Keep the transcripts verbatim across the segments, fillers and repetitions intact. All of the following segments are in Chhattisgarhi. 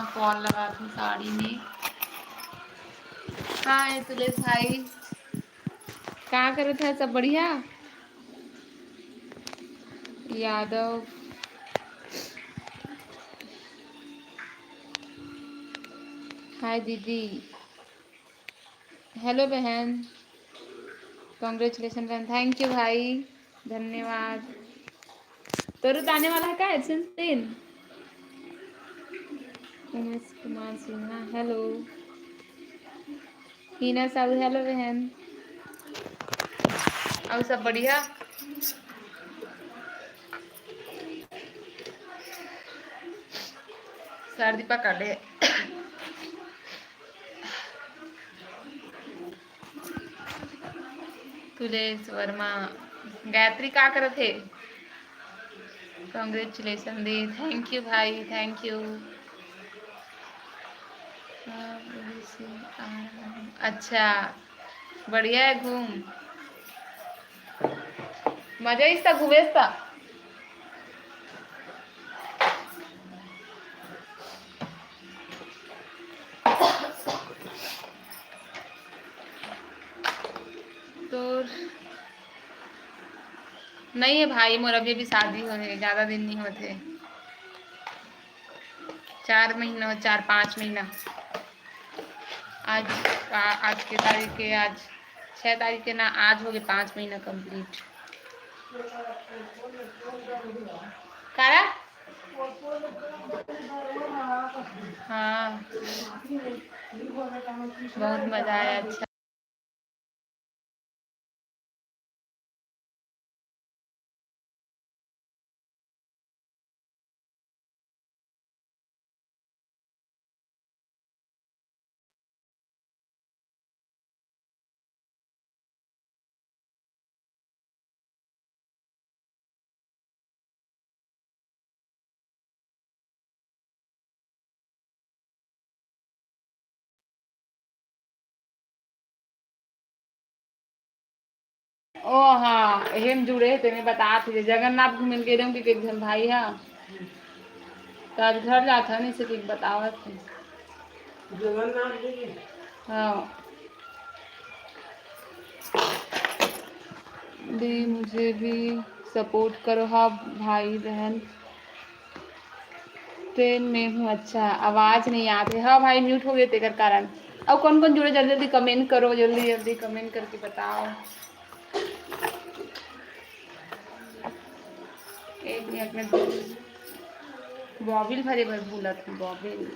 फॉल लगाथंव साड़ी में। हाय तुलेश भाई, का करत हे? सब बढ़िया? यादव, हाय दीदी। हेलो बहन, congratulation बहन। Thank you भाई, धन्यवाद। तोर उताने वाला है का? एडसेंस दिन। उमेश कुमार सिन्हा, हेलो। हीना साहू, हेलो बहन। अउ सब बढ़िया? सर्दी पकड़ ले। तुलेश वर्मा, गायत्री का करत हे? Congratulation दी, thank you भाई, thank you। अच्छा, बढ़िया है घूम, मजा इस त घूमेस त। तोर नहीं है भाई, मोर अभी अभी शादी होए हे, ज्यादा दिन नहीं होत हे, चार महीना, चार पाँच महीना। आज आ, आज के तारीख के, आज छह तारीख के ना, आज हो गए पाँच महीना complete। कारा? हाँ, बहुत मजा आया। अच्छा। ओ हाँ, एहे म जुड़े हे, तेने बतात हे, जगन्नाथ घूमे ल गे रहूं कि एक झन भाई हा, त आज घर जात हन, इसे कि बतावत हे। जगन्नाथ जी। हाँ। दी, मुझे भी support करो, हाँ भाई बहन। ट्रेन में हूँ। अच्छा, आवाज नहीं आत हे। हाँ भाई, mute हो गए तेकर कारण। अउ कौन कौन जुड़े, जल्दी जल्दी comment करो, जल्दी जल्दी comment करके बताओ। एक मिनट में बोबिल भरे बर भूलत हूँ, बोबिल।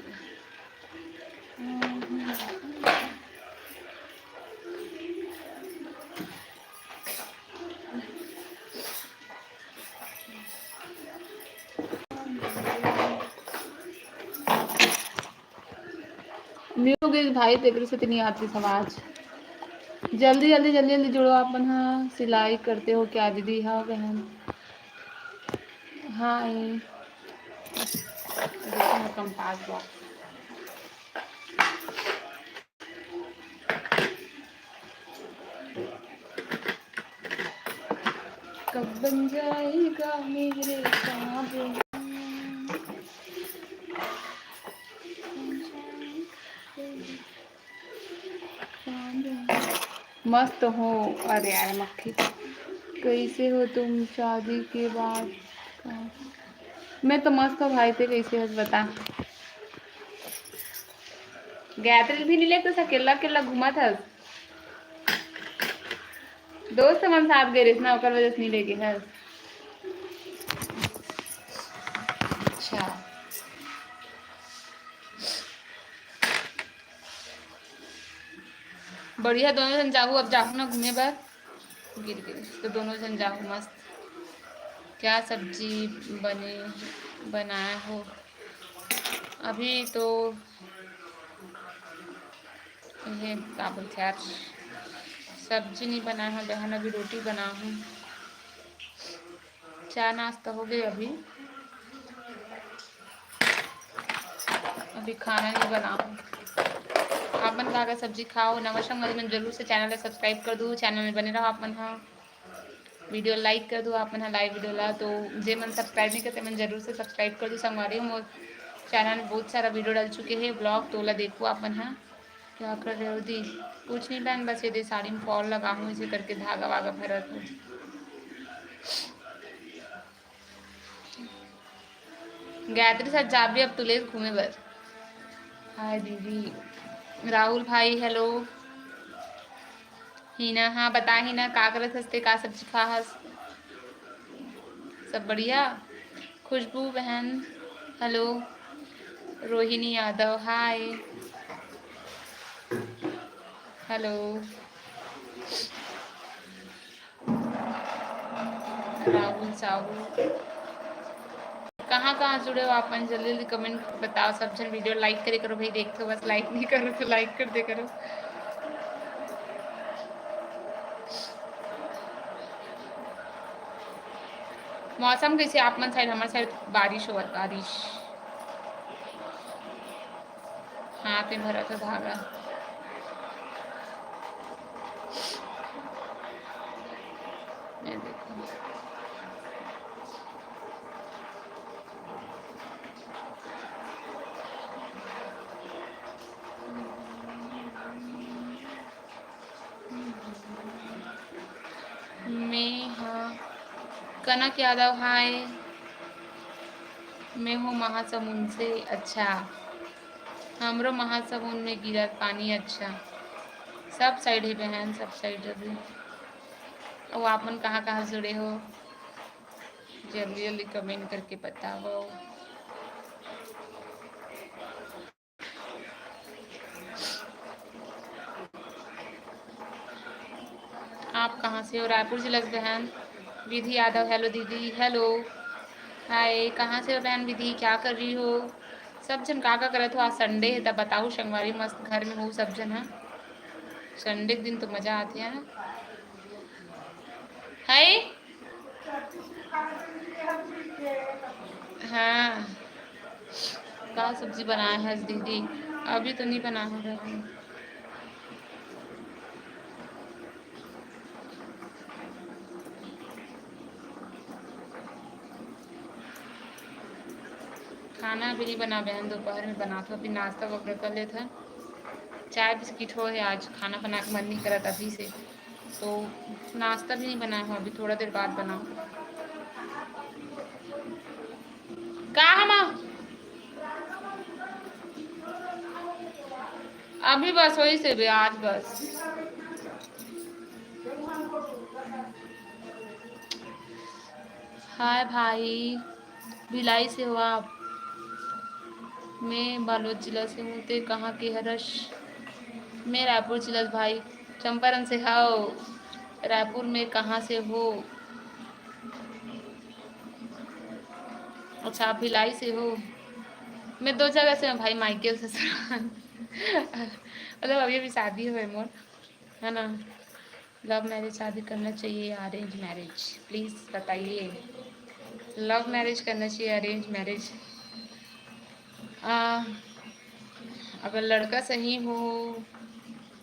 Mute हो गई भाई, तेकरे से तो नहीं आती आवाज। जल्दी, जल्दी, जल्दी, जल्दी जुड़ो आप मन। हाँ, सिलाई करते हो क्या दीदी? हाँ बहन, हाँ, ये देखो ना, compass box। कब बन जाएगा मेरे ख्वाब में? मस्त हो। अरे यार मक्खी, कैसे हो तुम शादी के बाद? मैं तो मस्त हो भाई, ते कैसे हस बता? गायत्री भी नहीं लेते, अकेला अकेला घूमत हस। दोस्त मन साथ गए रहिस ना, ओकर वजह से नहीं लेगे हस। अच्छा, बढ़िया, दोनों झन जाहू, अब जाहू ना घूमे बर, गिर गिर तो दोनों झन जाहू मस्त। क्या सब्जी बने, बनाए हो? अभी तो ये का बोलथे यार, सब्जी नहीं बनाए हूँ बहन, अभी रोटी बनाहूँ। चाय नाश्ता हो गए, अभी, अभी खाना नहीं बनाहूँ। आप मन का का सब्जी खाओ? नवा संगवारी मन जरूर से channel ला subscribe कर दू, channel में बने रहो आप मन हा। Video like कर दू आप मन हा, live video ला। तो जे मन subscribe नहीं करते, मन जरूर से subscribe कर दू संगवारी हो। मोर चैनल में बहुत सारा वीडियो डल चुके हे, ब्लॉग, तोला देखो आप मन हा। क्या कर रहे हो दी? कुछ नहीं बहन, बस ये दे साड़ी में फॉल लगा हूँ, इसे करके धागा वागा भरत हूँ। गायत्री साथ जाबे अब तुलेज घूमे बर। हाय दीदी। राहुल भाई, हेलो। हीना, हाँ, बता हीना, का करत हस ते, का सब्जी खा हस? सब बढ़िया? खुशबू बहन, हेलो। रोहिणी यादव, हाय। हेलो। राहुल साहू, कहाँ कहाँ जुड़े हो आप मन? जल्दी जल्दी कमेंट बताओ। सब झन वीडियो लाइक करे करो भाई, देखते हो बस लाइक नहीं करो तो लाइक कर दे करो। मौसम कैसे आप मन साइड? हमारे साइड बारिश होवत, बारिश। हाथ में भरा था धागा। ये देखो। मैं हाँ कनक यादव, हाय। मैं हूँ महासमुंद से। अच्छा, हमरो महासमुंद में गिरत पानी। अच्छा, सब साइड है बहन, सब साइड अभी। अउ आप मन कहाँ कहाँ जुड़े हो, जल्दी जल्दी कमेंट करके बताओ। आप कहाँ से हो? रायपुर जिला से बहन विधि यादव। हेलो दीदी, हेलो, हाय। कहाँ से हो बहन विधि, क्या कर रही हो? सब झन का का करत हो? आज संडे है, तब बताओ संगवारी, मस्त घर में हो सब झन। हाँ, संडे के दिन तो मजा आती है ना। हाय। हाँ, का सब्जी बनाए हस दीदी? अभी तो नहीं बना हो रहा। खाना अभी नहीं बना बहन, दोपहर में बनात हो, अभी नाश्ता वगैरह कर लेत है। चाय बिस्किट हो है, आज खाना बना के मन नहीं करत अभी से। तो नाश्ता भी नहीं बनाए हो, अभी थोड़ा देर बाद बनाओ। का हम अभी बस वही से भी आज बस। हाय भाई, भिलाई से हो आप? मैं बालोद जिला से हूँ, ते कहाँ के हरस? मैं रायपुर जिला से भाई, चंपारण से हव। रायपुर में कहाँ से हो? अच्छा, आप भिलाई से हो? मैं दो जगह से हूँ भाई, मायके और ससुराल। मतलब अभी अभी शादी हुए मोर, है ना? लव मैरिज शादी करना चाहिए या अरेंज मैरिज, प्लीज बताइए। लव मैरिज करना चाहिए, अरेंज मैरिज? अगर लड़का सही हो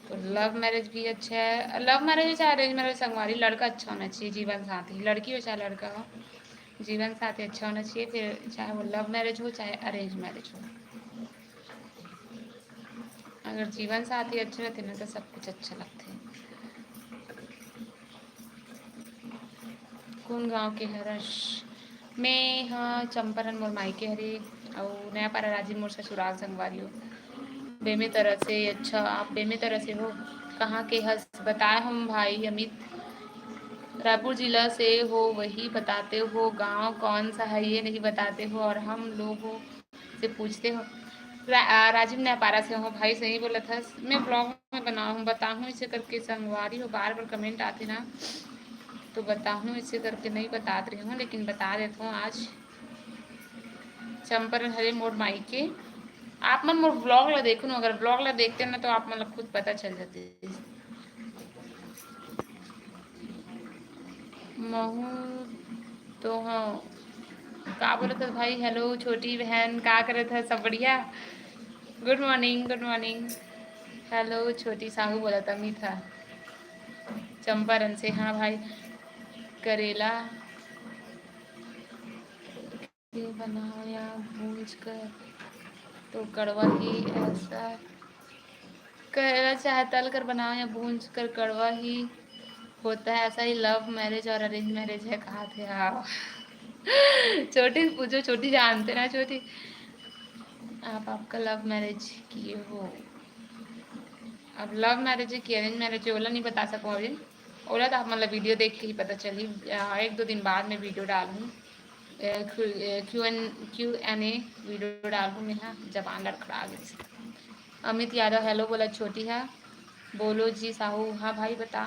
तो लव मैरिज भी अच्छा है। लव मैरिज हो चाहे अरेंज मैरिज, संगवारी, लड़का अच्छा होना चाहिए, जीवन साथी, लड़की हो चाहे लड़का हो, जीवन साथी अच्छा होना चाहिए। फिर चाहे वो लव मैरिज हो चाहे अरेंज मैरिज हो, अगर जीवन साथी अच्छा रहते ना तो सब कुछ अच्छा लगते। कौन गांव के हरस? मैं ह चंपारण, मोर मायके हरे, अउ नयापारा राजिम मोर ससुराल, संगवारी हो। बेमेतरा से। अच्छा, आप बेमेतरा से हो? कहाँ के हस? बताए हम भाई अमित, रायपुर जिला से हो, वही बताते हो, गांव कौन सा है ये नहीं बताते हो, और हम लोगों से पूछते हो। रा-, आ, राजिम नयापारा से हो भाई, सही बोलत हस। मैं ब्लॉग में बनाऊँ हूँ, बताहूँ इसे करके, संगवारी हो, बार बार कमेंट आते ना, तो बताहूँ इसे करके, नहीं बतात रही हूँ, लेकिन बता देता हूँ आज। चंपारण हरे मोर मायके। आप मन मोर ब्लॉग ला देखो ना, अगर ब्लॉग ला देखते ना तो आप मन ला खुद पता चल जाते। महू तो हाँ, का बोलत हस भाई? हेलो छोटी बहन, का करत हस? सब बढ़िया? गुड मॉर्निंग, गुड मॉर्निंग। हेलो छोटी साहू बोलत अमित हा चंपारण से। हाँ भाई, करेला के बनाओ या भूंज कर? तो कड़वा ही ऐसा कहना चाहे, तल कर बनाओ या भूंज कर, कड़वा ही होता है। ऐसा ही लव मैरिज और अरेंज मैरिज है, कहा थे? हाँ। छोटी पूछो, छोटी जानते ना छोटी। आप आपका लव मैरिज किए हो? अब लव मैरिज है कि अरेंज मैरिज है, ओला नहीं बता सकूँ अभी। ओला तो आप मतलब वीडियो देख के ही पता चली। एक दो दिन बाद में वीडियो डालूँ, Q and Q and A video डालूँ मैं, हाँ, जबान लड़खड़ा गई। अमित यादव हेलो बोला, छोटी है। बोलो जी साहू। हाँ भाई बता।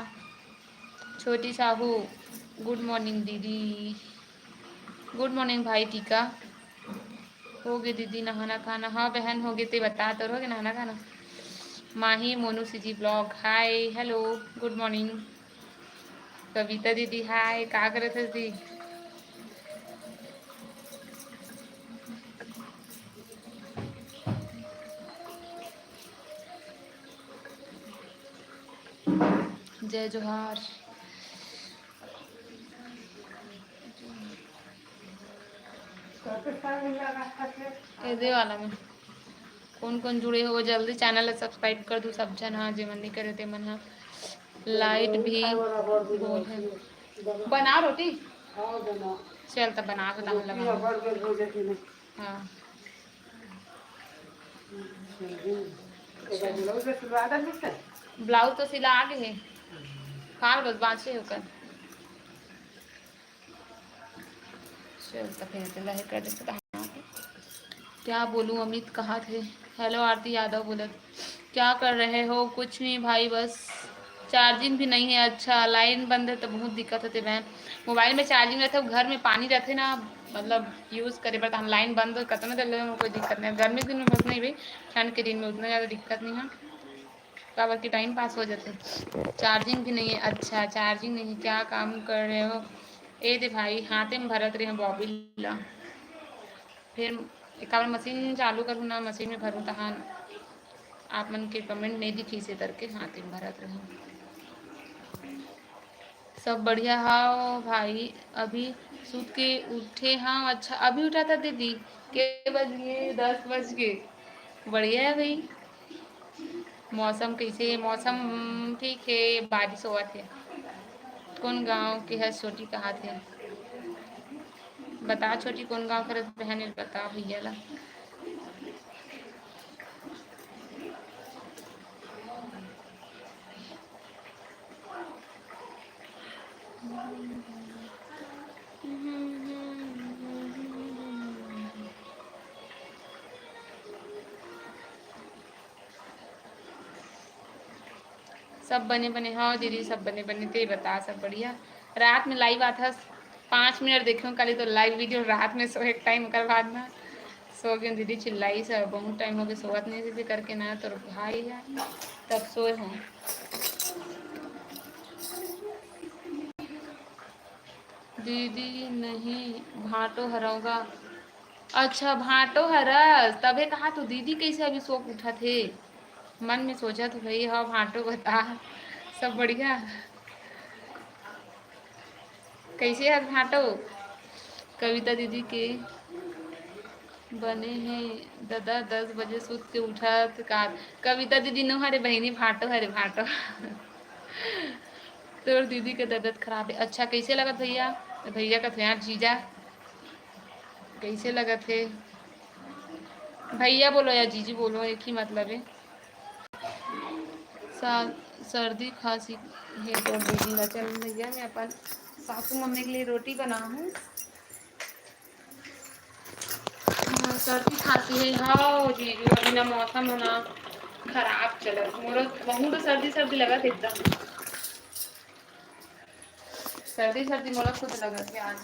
छोटी साहू, गुड मॉर्निंग दीदी। गुड मॉर्निंग भाई टीका। हो गे दीदी नहाना खाना? हाँ बहन, हो गे। ते बता, तोर हो गे नहाना खाना? माही मोनू सीजी ब्लॉग, हाय, हेलो, गुड मॉर्निंग। कविता दीदी, हाय, का करत हस दी? जय जोहार। एदे वाला में कौन कौन जुड़े हो, जल्दी चैनल ला सब्सक्राइब कर दू सब झन, हाँ, जेमन नहीं करे तेमन हा। लाइट भी गोल है। बना रोटी। चल, तब बना के तहन लगा। हाँ। ब्लाउज तो सिला आगे हे, खाल बस बाँचे हे ओकर। चल, त फेर तेला हे कर देथे। क्या बोलूँ, अमित कहा थे। हेलो, आरती यादव बोलत, क्या कर रहे हो? कुछ नहीं भाई, बस चार्जिंग भी नहीं है। अच्छा, लाइन बंद है तो बहुत दिक्कत होते बहन। मोबाइल में चार्जिंग रहते, घर में पानी रहते ना, मतलब यूज़ करे बर, तहन लाइन बंद हो, कतनो देर ले कोई दिक्कत नहीं। गर्मी के दिन में बस नहीं भाई, ठंड के दिन में उतना ज़्यादा दिक्कत नहीं है, काबर कि टाइम पास हो जाते। चार्जिंग भी नहीं है। अच्छा, चार्जिंग नहीं है, क्या काम कर रहे हो? ए दे भाई, हाथे में भरत रहे बॉबिल ला। फिर काबर मशीन चालू करूँ ना, मशीन में भरूँ तहान आप मन के कमेंट नहीं दिखी से करके हाथे में भरत रहे। सब बढ़िया हाव भाई, अभी सूत के उठे हाव। अच्छा, अभी उठा था दीदी, के बज गए? दस बज गए। बढ़िया है भाई। मौसम कैसे हे? मौसम ठीक हे, बारिश होवत हे। कौन गांव के हस छोटी, कहा थे? बता छोटी, कौन गांव के हस बहन, बता भैया ला। सब बने बने? हाँ दीदी, सब बने बने। ते बता, सब बढ़िया? रात में लाइव आथस, पाँच मिनट देखियो, काली तो लाइव वीडियो रात में सोए के टाइम, ओकर बाद ना सो गयो दीदी, चिल्लाई सब, बहुत टाइम हो गए सोवत नहीं दीदी करके ना, तोर भाई है तब सोए हो। दीदी नहीं, भांटो हरौगा। अच्छा, भांटो हरस, तभे कहा तू दीदी कैसे अभी सो के उठा थे? मन में सोचा तो भाई, हाँ भांटो बता, सब बढ़िया? कैसे हस भांटो? कविता दीदी के बने हे ददा, दस बजे सुत के उठत का? कविता दीदी नो हरे बहिनी, भांटो हरे भांटो। तोर दीदी के तबीयत खराब है। अच्छा, कैसे लगत भैया? भैया का तो यार जीजा। कैसे लगत है? भैया बोलो या जीजी बोलो, एक ही मतलब है। सा-, सर्दी खांसी हे तोर दीदी ला। चल भैया, मैं अपन सासू मम्मी के लिए रोटी बनाहूँ। हाँ, सर्दी खांसी है। हाँ जीजू, अभी ना मौसम है ना खराब चलत, मोरो बहुत सर्दी सर्दी लगत एकदम। सर्दी सर्दी मोला खुद लगत हे आज।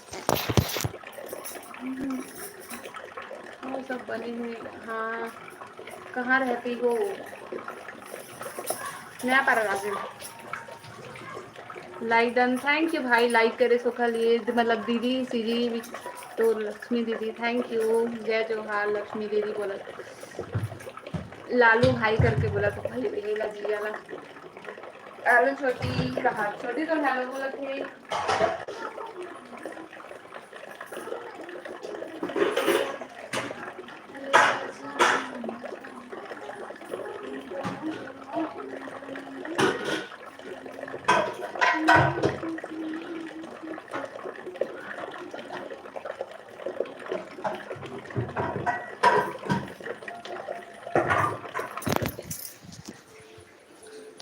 हम्म, वो सब बने हुए। हाँ, कहाँ रहती हो? नया पारा राजू। लाइक डन, थैंक यू भाई, लाइक करे सोखा लिए, मतलब दीदी सीजी भी, तो लक्ष्मी दीदी, थैंक यू। जय जोहार लक्ष्मी दीदी बोलत, लालू भाई करके बोलत भाई, यही ला जिया ला। अरे छोटी कहा, छोटी तो हेलो बोलत हे।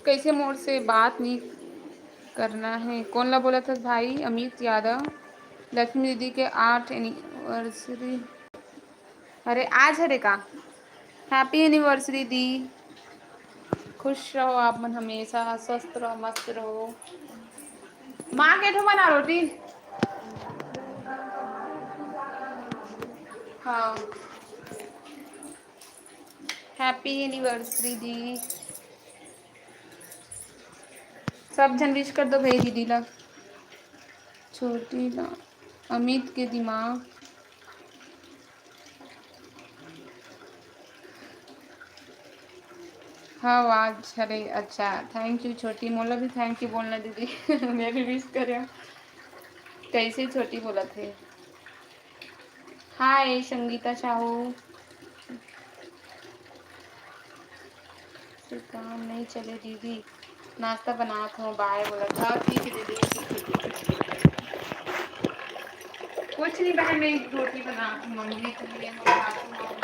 कइसे मोर से बात नहीं करना है? कौन ला बोलत हस भाई? अमित यादव। लक्ष्मी दीदी के आठ एनिवर्सरी। अरे, आज हरे का? Happy anniversary दी। खुश रहो आप मन हमेशा, स्वस्थ रहो, मस्त रहो। माँ के ठो बना रोटी। हाँ, happy anniversary दी। सब झन wish कर दो भाई दीदी ला। छोटी ला, अमित के दिमाग। हाँ, आज हरे। अच्छा, thank you छोटी, मोला भी thank you बोलना दीदी। मैं भी wish करे। कैसे छोटी बोलत हे? हाय संगीता साहू। से काम नहीं चले दीदी, नाश्ता बनात हो, बाय बोलत। हाँ, ठीक है दीदी, ठीक है। कुछ नहीं बहन, मैं एक रोटी बनात हूँ, मम्मी के लिए, हम खात हूँ।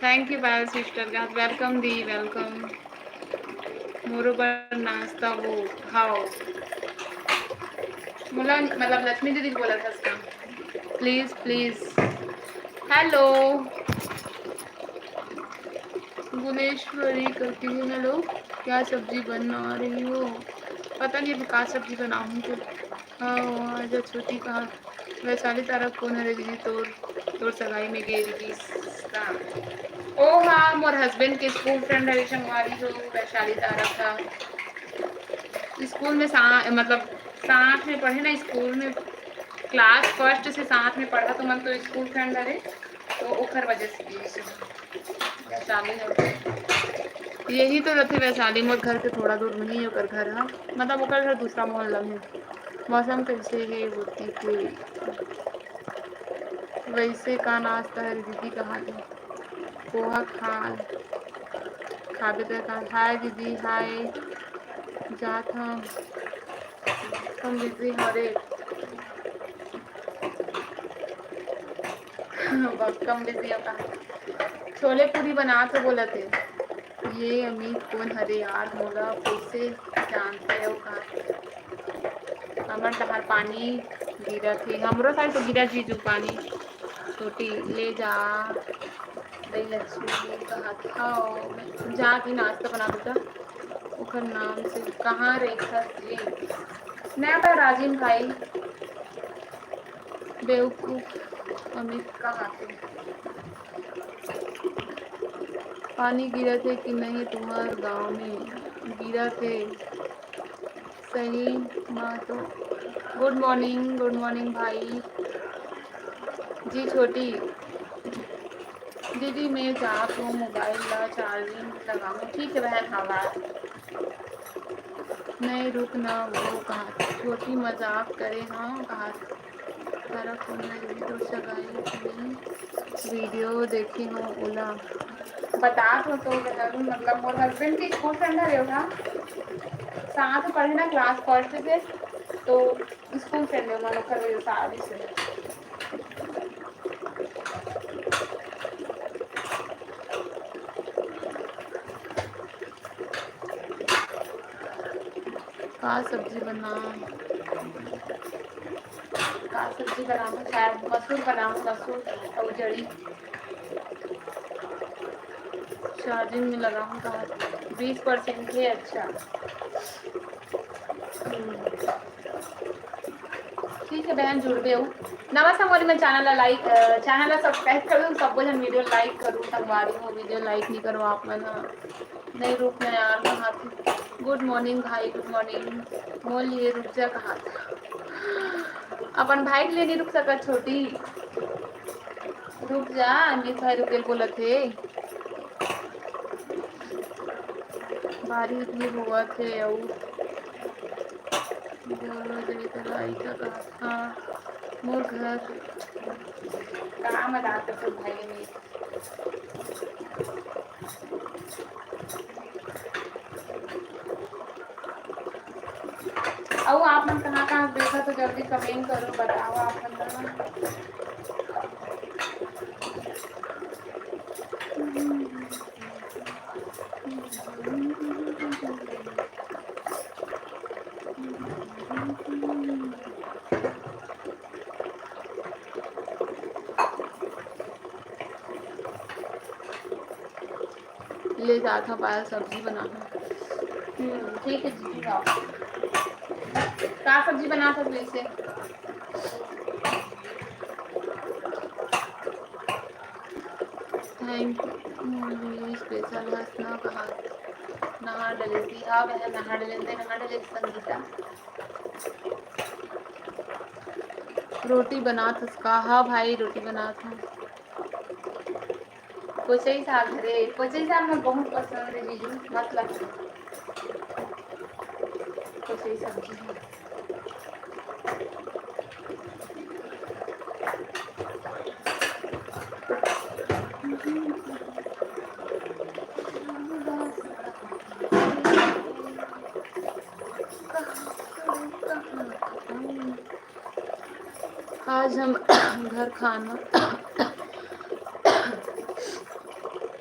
Thank you बाय सिस्टर का। Welcome दी, welcome। मोरो बर नाश्ता वो, हाँ। मोला, मतलब, लक्ष्मी दीदी बोलत हस का? Please, please। Hello। गुलेश्वरी करती हूँ, hello। क्या सब्जी बना रही हो? पता नहीं अभी का सब्जी बनाऊँ तो। हाँ, आजा छोटी कहाँ? वैशाली तारा कोन हरे दीदी? तोर, तोर सगाई में गे रिहिस का? ओ हाँ, मोर husband के school friend हरे संगवारी हो, वैशाली तारा का। School में सा-, मतलब साथ में पढ़े ना, school में class first से साथ में पढ़ा, तो मन तो school friend हरे, तो ओकर वजह से गे रिहिस। वैशाली है। यही तो रथे वैशाली, मोर घर के थोड़ा दूर में ही ओकर घर है, मतलब ओकर घर दूसरा मोहल्ला में। मौसम कैसे है होती के? वैसे का नाश्ता है दीदी, कहाँ थे? पोहा खा, खाबे तो खा। हाय दीदी, हाय। जात हम। हम busy हरे। बहुत कम busy हो का? छोले पूरी बना तो बोलत हे। ये अमित कोन हरे यार, मोला कैसे जानते हो का? हमर डहर पानी गिरत हे, हमरो side तो गिरत जीजू पानी। छोटी ले जा। दई लक्ष्मी कहत हव, जा के नाश्ता बना बेटा। ओकर नाम से कहाँ रेखा जी? मैं तो राजीव भाई। बेवकूफ अमित कहाँ थे? पानी गिरत हे कि नहीं तुम्हार गांव में? गिरत हे। सही बात हो। Good morning, good morning भाई जी। छोटी दीदी, मैं जात हूँ, mobile ला charging लगाऊँ। ठीक है बहन, हाँ बाय। नहीं रुक ना, वो कहा छोटी मजाक करे, हाँ कहा तारा फोन में दीदी तो सगाई में video देखे हो ओला। बतात हो तो बता दूँ, मतलब मोर husband के school friend हरे ओहा, साथ पढ़े ना class first से, तो school friend है मन ओकर वजह से आ रही से। का सब्जी बना, का सब्जी बनाऊँ? शायद मसूर बनाऊँ, मसूर और जड़ी। Charging में लगाऊँ का? बीस percent है। अच्छा, हम्म। से बहन जुड़बे हो। नवा संगवारी मन channel ला like, अ, channel ला subscribe करो, सबो झन video like करो। संगवारी हो, video like नहीं करो आप मन ह। नहीं रुक ना यार, कहाँ थे? Good morning भाई, good morning। मोर लिए रुक जा, कहाँ थे? अपन भाई के लिए नहीं रुक सकत छोटी। रुक जा, अमित भाई रुके ल बोलत हे। बारिश भी होवत हे अउ बोलो जय तलाई का रास्ता मोर घर। कहाँ मजाक करते भाई ने? अउ आप मन कहाँ कहाँ देखा तो जल्दी comment करो, बताओ आप मन ला। ले जात हव पायल, सब्जी बनात हव। हम्म, ठीक है जीजू, जाओ। का सब्जी बनात हव वैसे? Thank you। मोर लिए special हस ना कहा, नहा डले दी। हाँ बहन, नहा डले दे, नहा डले संगीता। रोटी बनात हस का? हाँ भाई, रोटी बनात हूँ। कोचई साग, अरे कोचई साग मोर बहुत पसंद है जीजू, मत लगता। कोचई सब्जी है। आज हम घर खाना,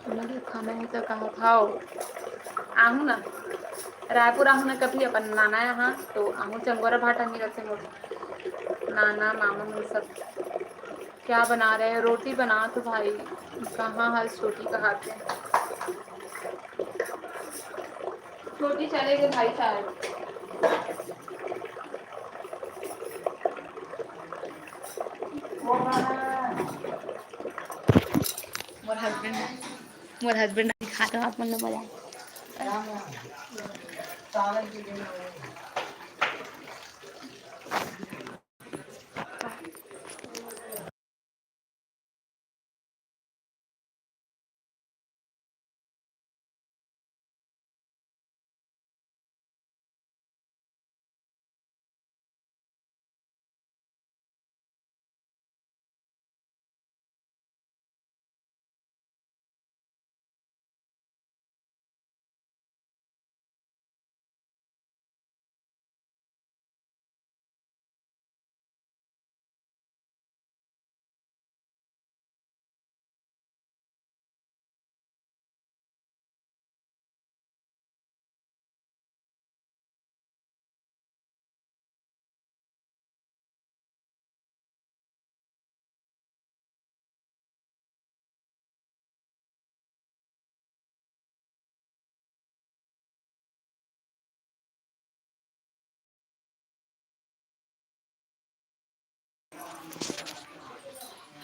घर खाना है तो कहा था, आहूँ ना, रायपुर आहूँ ना कभी अपन नाना यहाँ, तो आहूँ चंगोरा भाटा मिलत हे मोर नाना, मामा मन सब। क्या बना रहे हैं? रोटी बना तो भाई, कहाँ हस छोटी, कहाँ थे? छोटी चले गए भाई साहब। मोर husband, मोर husband दिखा दो आप मन ला मजा।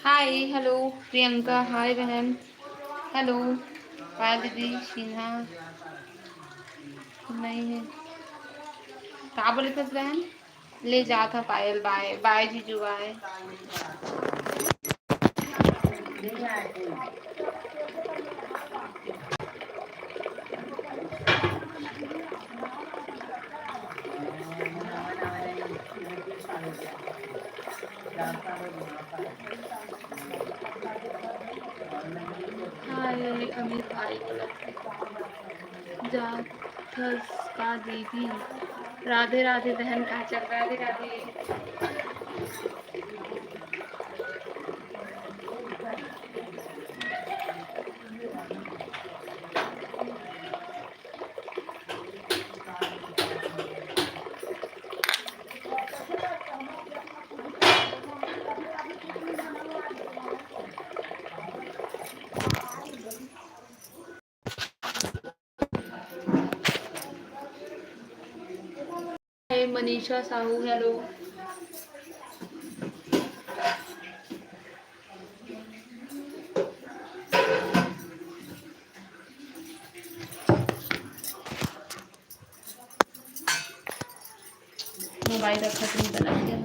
Hi, hello, प्रियंका, hi बहन, hello, पायल दीदी, सिन्हा, नहीं है, का बोले थे बहन? ले जात ह पायल, bye, bye जीजू, bye। हाय अमित भाई, बोलत हे। जात हस का दीदी? राधे राधे बहन, का चल? राधे राधे। Hey, Manisha Sahu, hello। दवाई रखत नहीं बना के।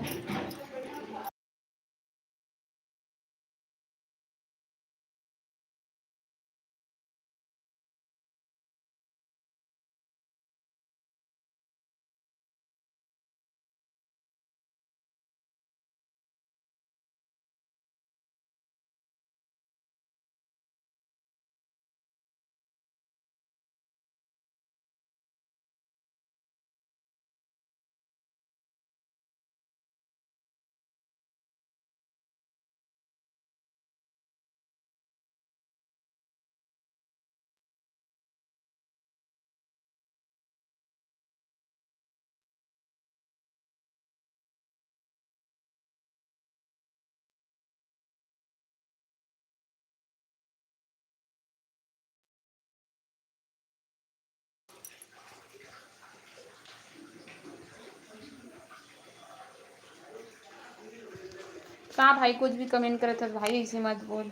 का भाई, कुछ भी कमेंट करत हस भाई, ऐसे मत बोल।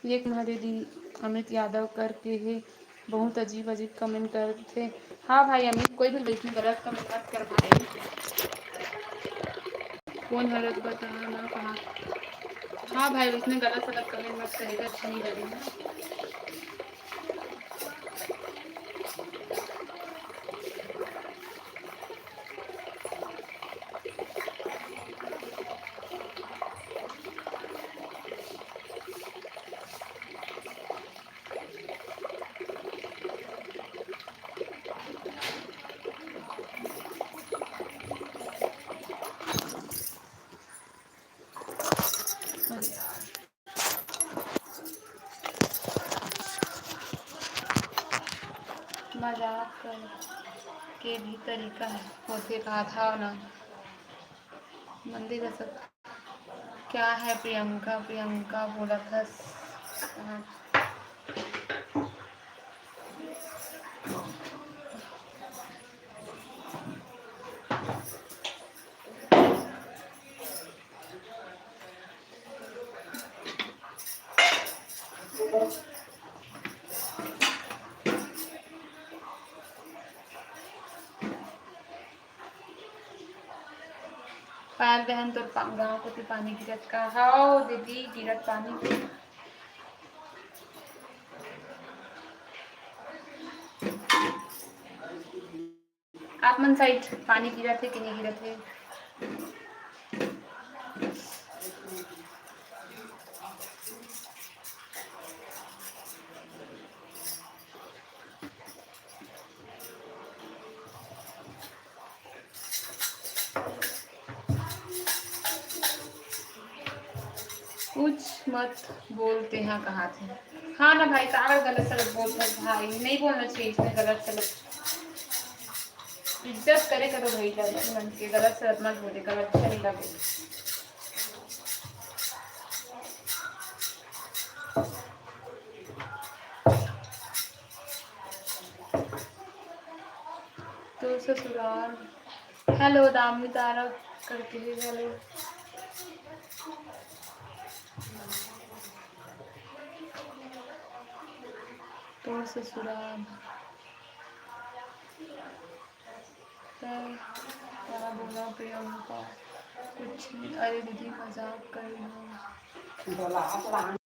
ये तुम्हारे दी अमित यादव करके हे, बहुत अजीब अजीब कमेंट करथे। हाँ भाई अमित, कोई भी वैसने गलत कमेंट मत कर भाई। कौन हरत बता ना कहाँ। हाँ भाई, वैसने गलत सलत कमेंट मत करेगा, अच्छा नहीं लगेगा। मजाक कर के भी तरीका है, होथे कहा था ना। मंदिर का सब क्या है प्रियंका, प्रियंका बोलत हस। पायल बहन, तोर पा-, गाँव कोती पानी गिरत का? हव दीदी, गिरत पानी। आप मन साइड पानी गिरत हे कि नहीं गिरत हे? कुछ मत बोल, तेहा कहाथे। हाँ ना भाई, काबर गलत सलत बोलत हस भाई, नहीं बोलना चाहिए इसमें गलत सलत। इज्जत करे करो भाई, लड़की मन के गलत सलत मत बोले करो, अच्छा नहीं लगे। तो ससुराल, हेलो दामिनी तारा करके भी हेलो। तो ससुराल, तै क्या बोला प्रियंका? कुछ नहीं। अरे दीदी, मजाक कर रही हूँ।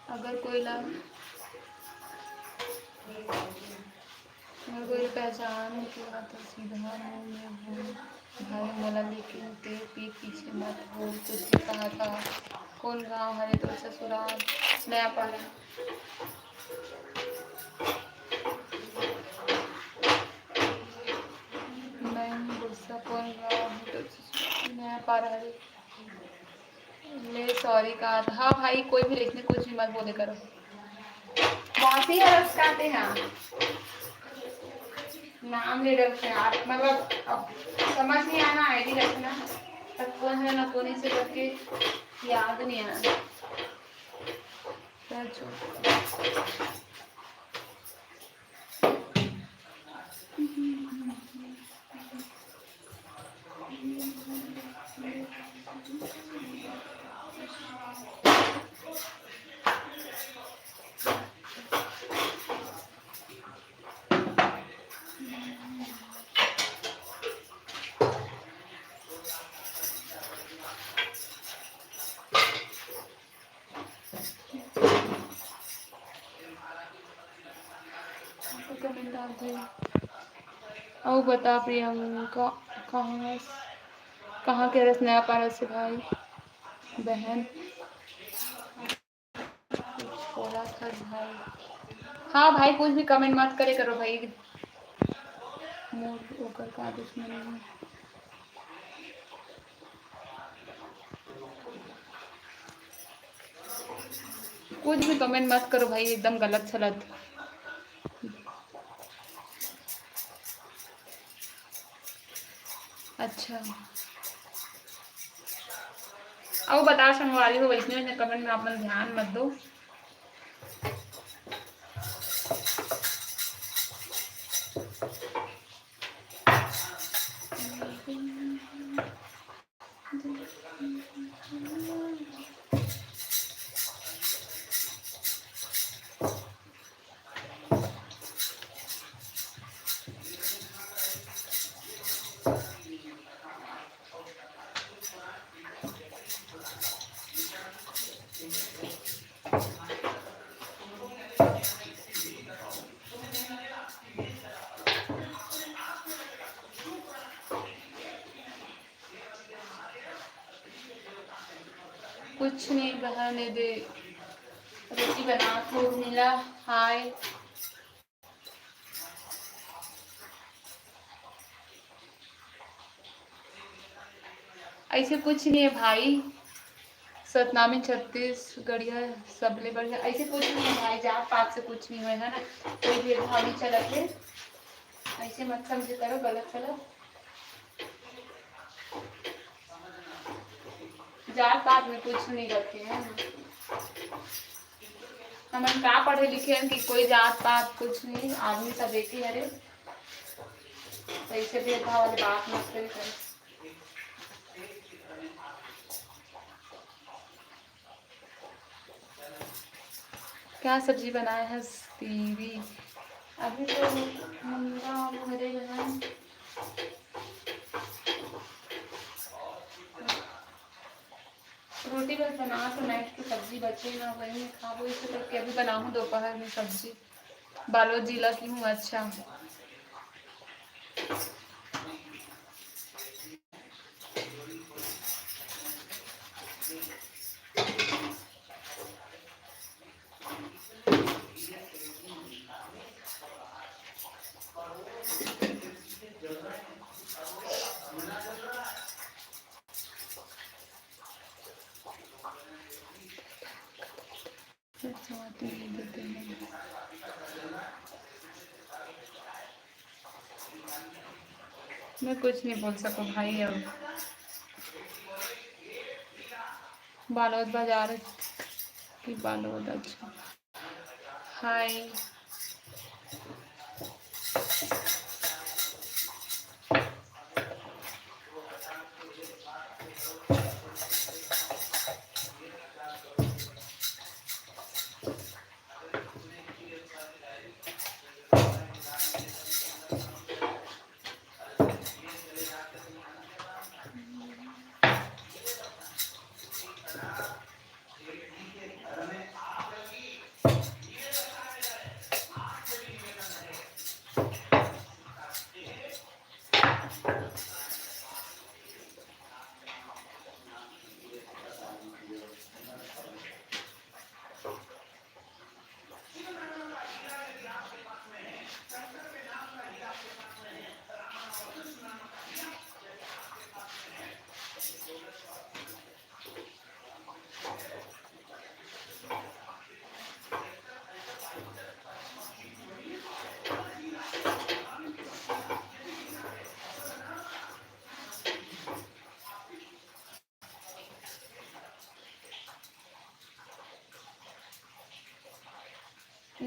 अगर कोई ला, अगर कोई ला पहचान के हा, तो सीधा मुंह में बोल, "भाई, मोला लेकिन ते पीठ पीछे मत बोल, कुछ भी कहा था।" कौन गांव हरे तोर ससुराल? नया पारा। नहीं, गुस्सा कौन गांव हरे तोर ससुराल? नया पारा हरे। ले सॉरी का, हाँ भाई, कोई भी लिखने कुछ भी मत बोले करो। मौसी हरस काटे हैं। नाम ले रखे हैं आप, मतलब, अब समझ नहीं आना, आईडी रखना। तब कौन है ना, कौन इसे करके याद नहीं आना। क्या छोड़। कमेंट डाल दे। अउ बता प्रियंका, कहाँ, कहाँ के रस नया पारा से भाई बहन? कुछ बोला था भाई। हाँ भाई, कुछ भी कमेंट मत करे करो भाई। मोर ओकर का दुश्मनी है। कुछ भी कमेंट मत करो भाई, एकदम गलत सलत। अच्छा, अउ बताओ संगवारी हो, वैसने वैसने कमेंट में आप मन ध्यान मत दो। कुछ नहीं बहन, ये दे रोटी बना के उर्मिला। हाय। ऐसे कुछ नहीं है भाई, सतनामी छत्तीसगढ़िया सबले बढ़िया। ऐसे कुछ नहीं है भाई, जात पात से कुछ नहीं होय है ना, कोई भेदभाव नहीं चलत है। ऐसे मत समझे करो गलत सलत। जात पात में कुछ नहीं रखे हैं। हमन का पढ़े लिखे हैं कि कोई जात पात कुछ नहीं, आदमी सब एक ही हरे। तो ऐसे भेदभाव वाली बात मत करी करो। क्या सब्जी बनाए है दीदी? अभी तो मुनगा आलू हरे बनाए। रोटी बस बना तो नाइट की सब्जी बचे ना, वही में खाबो। इसे करके अभी बनाऊँ दोपहर में सब्जी। बालोद जिला की हूँ। अच्छा। मैं कुछ नहीं बोल सकूँ भाई। अब बालोद बाजार की बालोद। अच्छा, हाय।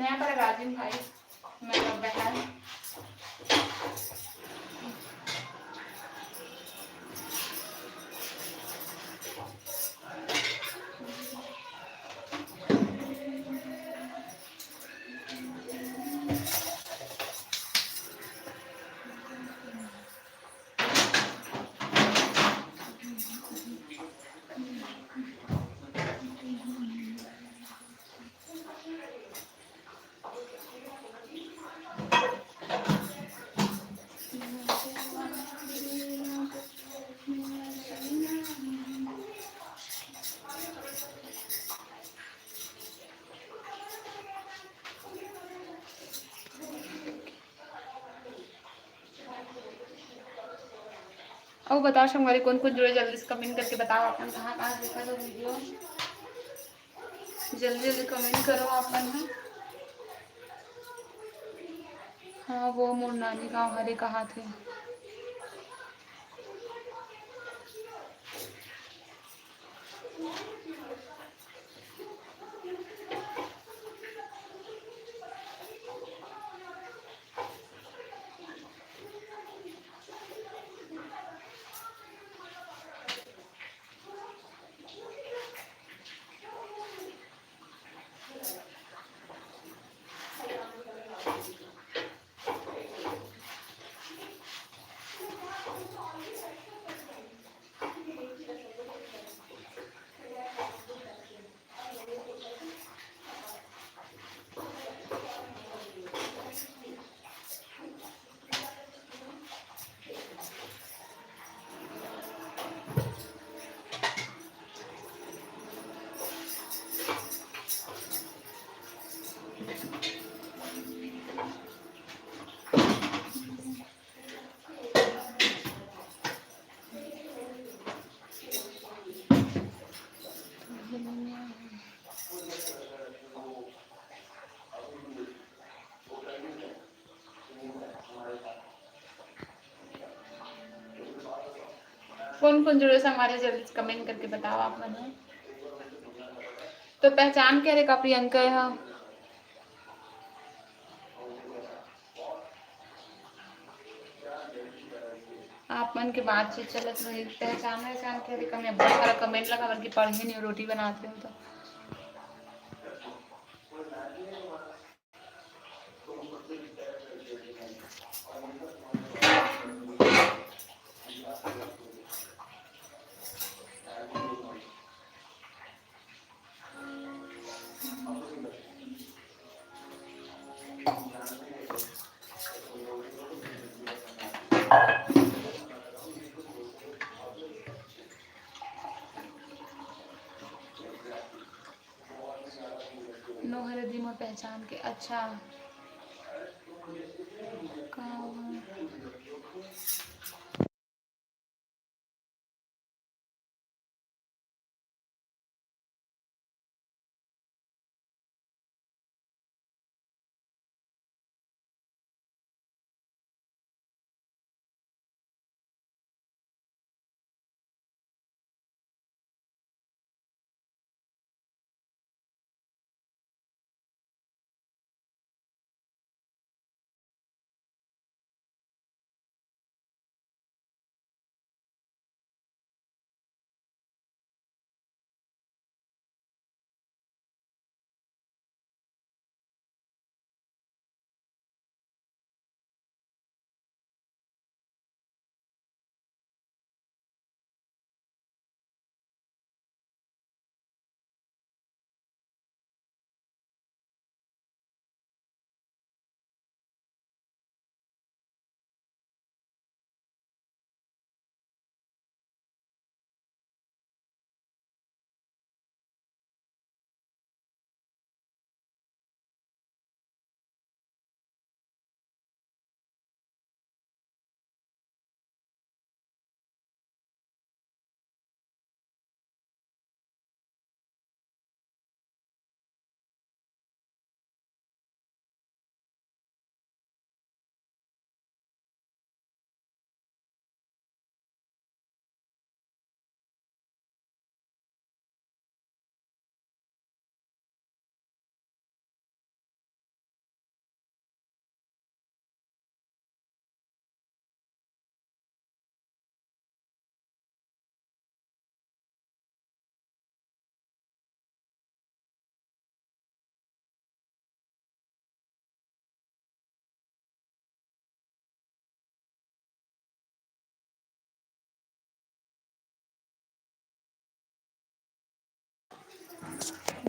नया पर राजिम भाई, मैं तो बहन। अउ बताओ संगवारी, कोन कोन जुड़े, जल्दी से कमेंट करके बताओ अपन कहाँ कहाँ देखत हो वीडियो। जल्दी जल्दी कमेंट करो आप मन ह। हाँ, वो मोर नानी गाँव हरे कहाथे। कोन कोन जुड़े संगवारी, जल्दी से कमेंट करके बताओ आप मन ह। तो पहचान के हरे का प्रियंका ह? आप मन के बातचीत चलत रही, पहचान वहचान के हरे का, मैं बहुत सारा कमेंट लगा करके पढ़े नहीं, रोटी बनाते हो तो। नोहरे दी मोर पहचान के। अच्छा, का हुआ?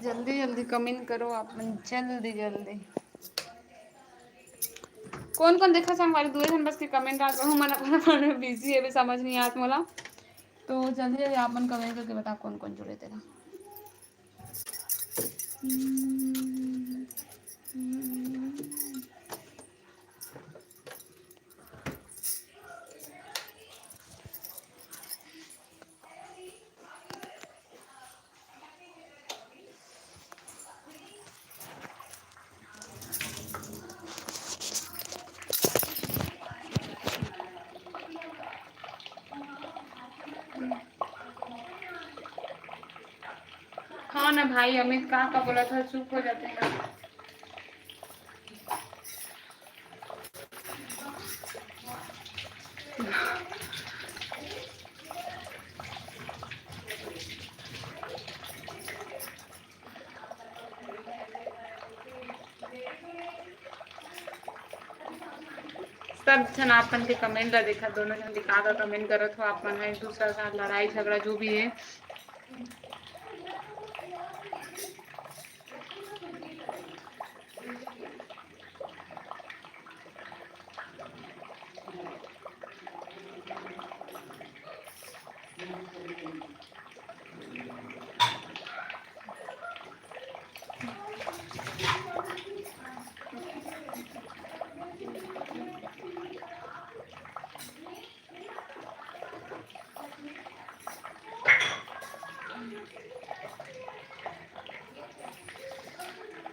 जल्दी जल्दी comment करो आप मन, जल्दी जल्दी। कौन कौन देखा संगवारी? दुए झन बस के comment आत, बहू मन अपन अपन busy हे, समझ नहीं आत मोला। तो जल्दी जल्दी आप मन comment करके बता कौन कौन जुड़े तेला। हाँ ना भाई अमित, का का बोलत हस, चुप हो जाते ना। सब झन आप मन के comment ला देखा, दोनों झन दिखा का comment करत हो आप मन ह, एक दूसरा के साथ लड़ाई झगड़ा जो भी है।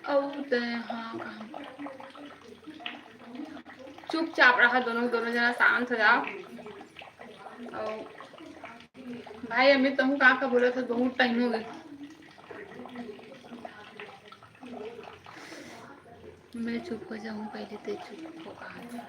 अउ ते, हाँ, कहाँ? चुपचाप रहा दोनों, दोनों जना शांत हो जाओ। अउ भाई अमित, तहूँ का का बोलत हस, बहुत time हो गए। मैं चुप हो जाऊँ, पहले ते चुप हो कहा था।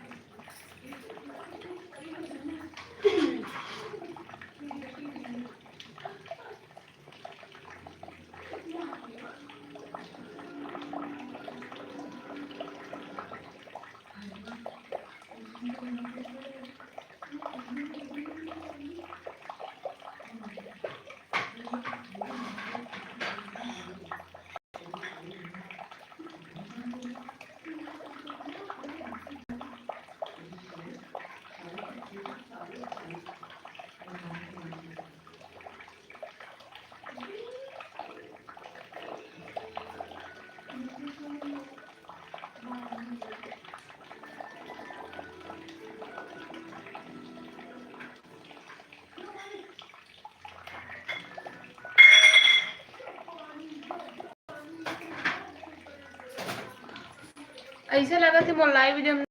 ऐसे लगत हे मोर live video में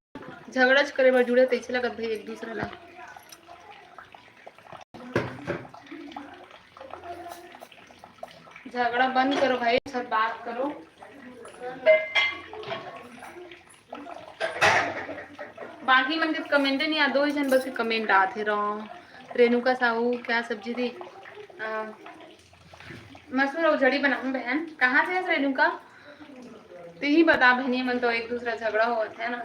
झगड़ाच करे बर जुड़े, तैसे लगत भाई एक दूसरा ला। झगड़ा बंद करो भाई, सब बात करो। बाकी मन के comment नहीं आ, दो ही झन बस के comment आत हे। राम रेणुका साहू, क्या सब्जी थी? अ, मसूर अउ झड़ी बनाऊं बहन। कहाँ से हस रेणुका? तिही बता बहनी मन, तो एक दूसरा झगड़ा होवत है ना।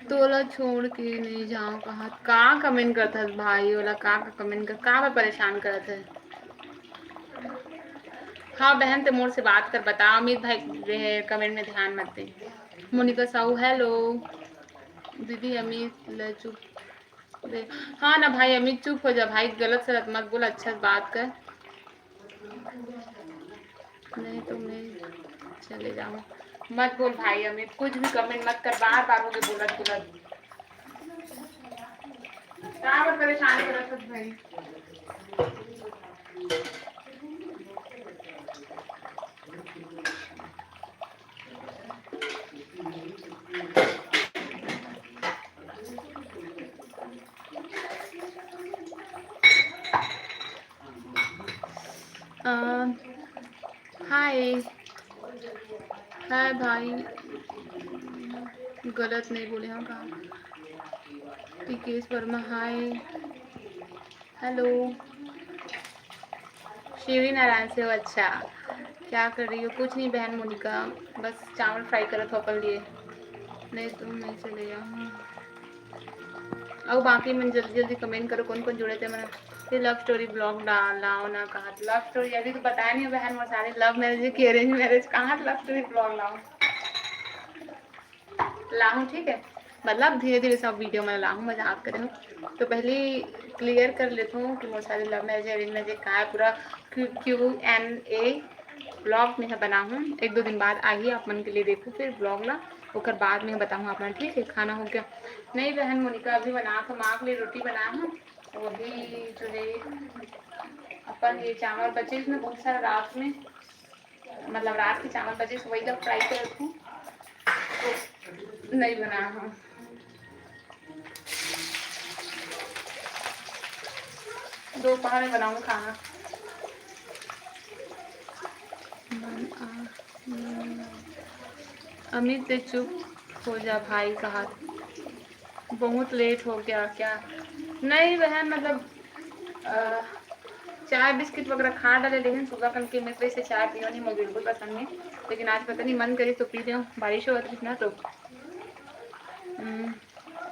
तोला छोड़ के नहीं जाओ कहा, का comment करत हस भाई? ओला का, का comment कर, का बर परेशान करत है? हाँ बहन, ते मोर से बात कर, बता अमित भाई, comment में ध्यान मत दे। मोनिका साहू, hello। दीदी अमित ल चुप दे। हाँ ना भाई अमित, चुप हो जा भाई, गलत सलत मत बोल, अच्छा से बात कर। नहीं तो मैं चले जाऊँ। मत बोल भाई अमित, कुछ भी comment मत कर, बार बार होगे बोलत बोलत। का बर परेशान करत हस भाई? अ, हाय। हाय भाई। गलत नहीं बोले हाँ का? टिकेश वर्मा, हाय। Hello। शिवरी नारायण से हो? अच्छा, क्या कर रही हो? कुछ नहीं बहन मोनिका, बस चावल फ्राई करत हो अपन लिए। नहीं, तुम नहीं चले जाओ। अउ बाकी मन जल्दी जल्दी कमेंट करो, कौन कौन जुड़े थे मन। ये लव स्टोरी ब्लॉग डालाओ ना, कहा लव स्टोरी अभी तो बताया नहीं बहन, मोर सारे लव मैरिज की अरेंज मैरिज, कहाँ लव स्टोरी ब्लॉग लाओ। लाहूँ, ठीक है, मतलब धीरे धीरे सब वीडियो में लाहूँ, मजाक करे हूँ। तो पहले क्लियर कर लेती हूँ कि मोर सारे लव मैरिज अरेंज मैरिज का है पूरा, क्यू एन ए ब्लॉग में बनाहूँ, एक दो दिन बाद आही आप मन के लिए, देखो फिर ब्लॉग ला, ओकर बाद में बताहूँ आप मन, ठीक है। खाना हो गया? नहीं बहन मोनिका, अभी बना तो माँ के लिए रोटी बनाया हूँ, वही जो है अपन ये चावल बचे इसमें बहुत सारा रात में, मतलब रात के चावल बचे, वही जब फ्राई करत हूँ तो नहीं बनाया हूँ। दोपहर में बनाऊँ खाना। अमित, ते चुप हो जा भाई, कहा बहुत लेट हो गया क्या? नहीं बहन, मतलब अ, चाय बिस्किट वगैरह खा डाले, लेकिन सुबह कन के मैं वैसे चाय पीओ नहीं, मुझे बिल्कुल पसंद नहीं। लेकिन आज पता नहीं मन करी तो पी लें, बारिश होत रही ना तो। हम्म,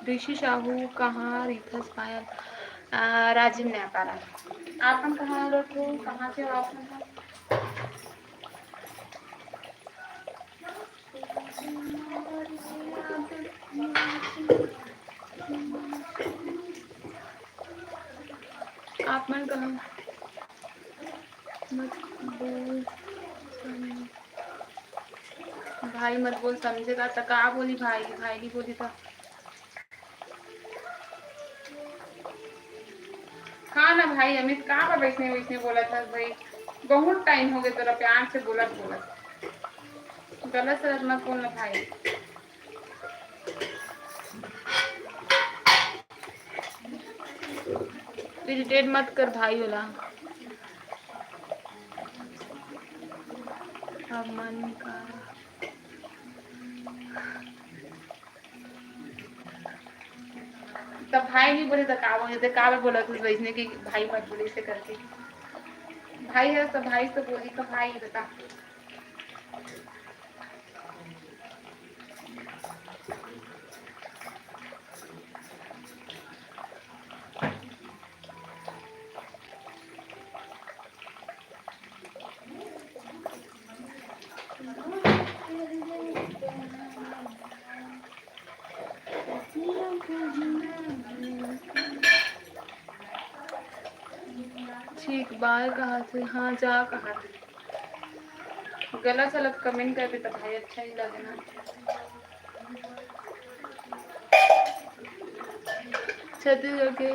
ऋषि साहू कहाँ रहिथस पायल? अ, राजिम नयापारा। आप मन कहाँ रहो, कहाँ के हो आप मन? आप मन कहा मत बोल, भाई मत बोल, समझे का त का बोली भाई, भाई नहीं बोली त। हाँ ना भाई अमित, का बा वैसने वैसने बोलत हस भाई? बहुत टाइम हो गया तोरा प्यार से बोलत बोलत। गलत सलत मत बोल ना भाई। इरिटेट मत कर भाई होला। अब मन का तब भाई नहीं बोले तो का बोले, तो का बोला तू वैसने कि भाई मत बोले इसे करके। भाई है तो भाई तो बोली तो भाई बता। ठीक बाय कहा थे, हाँ जा कहा थे। गलत सलत कमेंट कर दे तो भाई अच्छा नहीं लगे ना। छत्तीसगढ़ के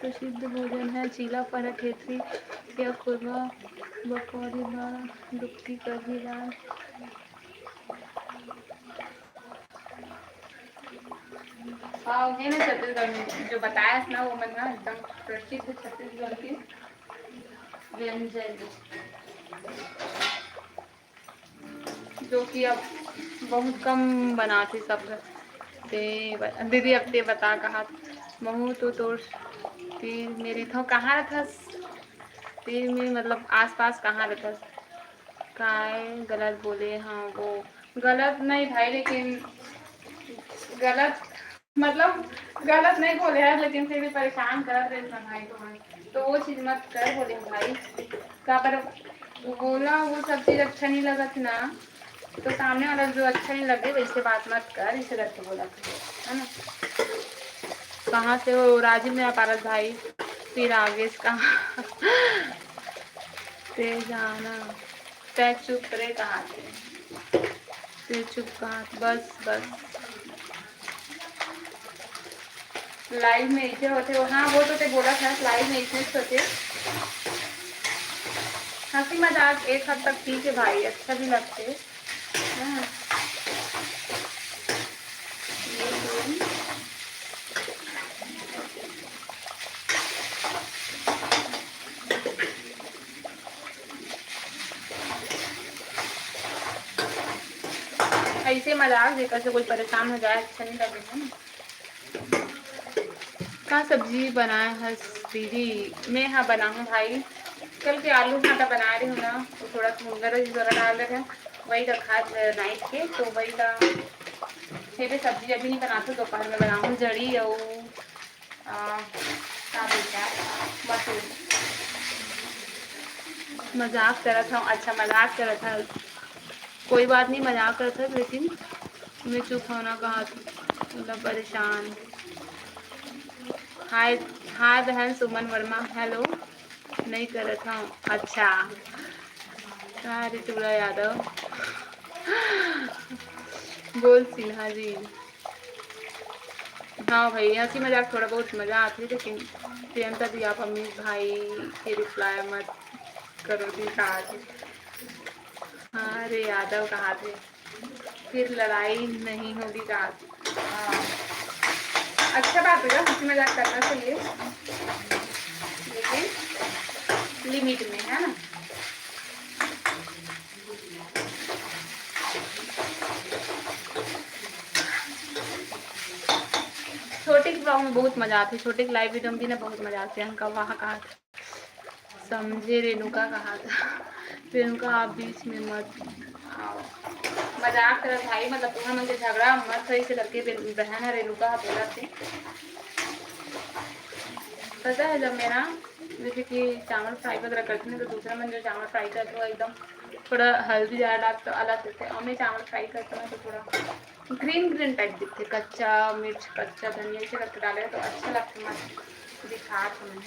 प्रसिद्ध भोजन है चीला, फरा, ठेठरी या खुरवा, बकौड़ी, बड़ा डुबकी, कढ़ी, दाल। हाँ, है ना छत्तीसगढ़ में जो बताया ना वो मन ना एकदम प्रसिद्ध छत्तीसगढ़ के व्यंजन। जो कि अब बहुत कम बनाथे सब घर। ते दीदी अब ते बता कहा महू तो तोर तीर में रहिथव, कहाँ रहिथस? तीर में मतलब आसपास कहाँ रहिथस? काय गलत बोले? हाँ वो गलत नहीं भाई, लेकिन गलत मतलब गलत नहीं बोले है, लेकिन फिर भी परेशान कर रहे थे भाई को। तो वो चीज मत कर बोले भाई, का पर बोला वो सब चीज अच्छा नहीं लगत ना, तो सामने वाला जो अच्छा नहीं लगे वैसे बात मत कर, इसे करके बोला था, है ना? कहाँ से हो राजू मेरा पारस भाई? फिर आगे से कहाँ? ते जाना, तै चुप रे कहाँ से? ते चुप कहाँ से? बस बस। लाइव में ऐसे होते हो, हाँ वो तो ते बोला था लाइव में ऐसे होते। हंसी मजाक एक हद तक ठीक है भाई, अच्छा भी लगते। हाँ। ये तो ऐसे मजाक जेकर से कोई परेशान हो जाए, अच्छा नहीं लगे, है ना? का सब्जी बनाए हस दीदी? मैं हा बनाहूँ भाई, कल के आलू भाटा बना रही हूँ ना, तो थोड़ा सा मुनगा रही, जरा डाल रखे, वही रखा नाइट के, तो वही का। छेबे सब्जी अभी नहीं बनाती, दोपहर में बनाऊँ। जड़ी और आ, का बोलते हैं, मसूर। मजाक करत हूँ। अच्छा, मजाक करत हूँ। कोई बात नहीं, मजाक करत हूँ, लेकिन मैं चुप होना कहा थी, मतलब परेशान। हाय, हाय बहन सुमन वर्मा, हेलो। नहीं करत हूँ। अच्छा, अरे टूरा यादव। बोल सिन्हा जी। हाँ भाई, हंसी मजाक थोड़ा बहुत मजा आती है, लेकिन प्रियंका जी, आप अमित भाई के रिप्लाई मत करो जी, कहा जी। हाँ रे यादव, कहा थे, फिर लड़ाई नहीं होगी, कहा थे। हाँ। अच्छा बात है, हंसी मजाक करना चाहिए, लेकिन लिमिट में, है ना। छोटे के ब्लॉग में बहुत मजा आती है, छोटे के लाइव वीडियो में भी ना बहुत मजा आती है। हमका वहाँ कहा था, समझे रेणुका कहा था। रेणुका, आप बीच में मत आओ। मजाक करत भाई, मतलब तुम मन के झगड़ा मत सही से करके बे-, बहन है रेणुका, हाँ बोलत थे। पता है जब मेरा जैसे कि चावल फ्राई वगैरह करते हैं तो दूसरा मन जो चावल फ्राई करते हो एकदम थोड़ा हल्दी ज़्यादा डालते, अलग देते हैं, और मैं चावल फ्राई करते हैं तो थोड़ा ग्रीन ग्रीन टाइप दिखते, कच्चा मिर्च, कच्चा धनिया, इसे करके डाले तो अच्छा लगता है। मस्त दिखा तो मैं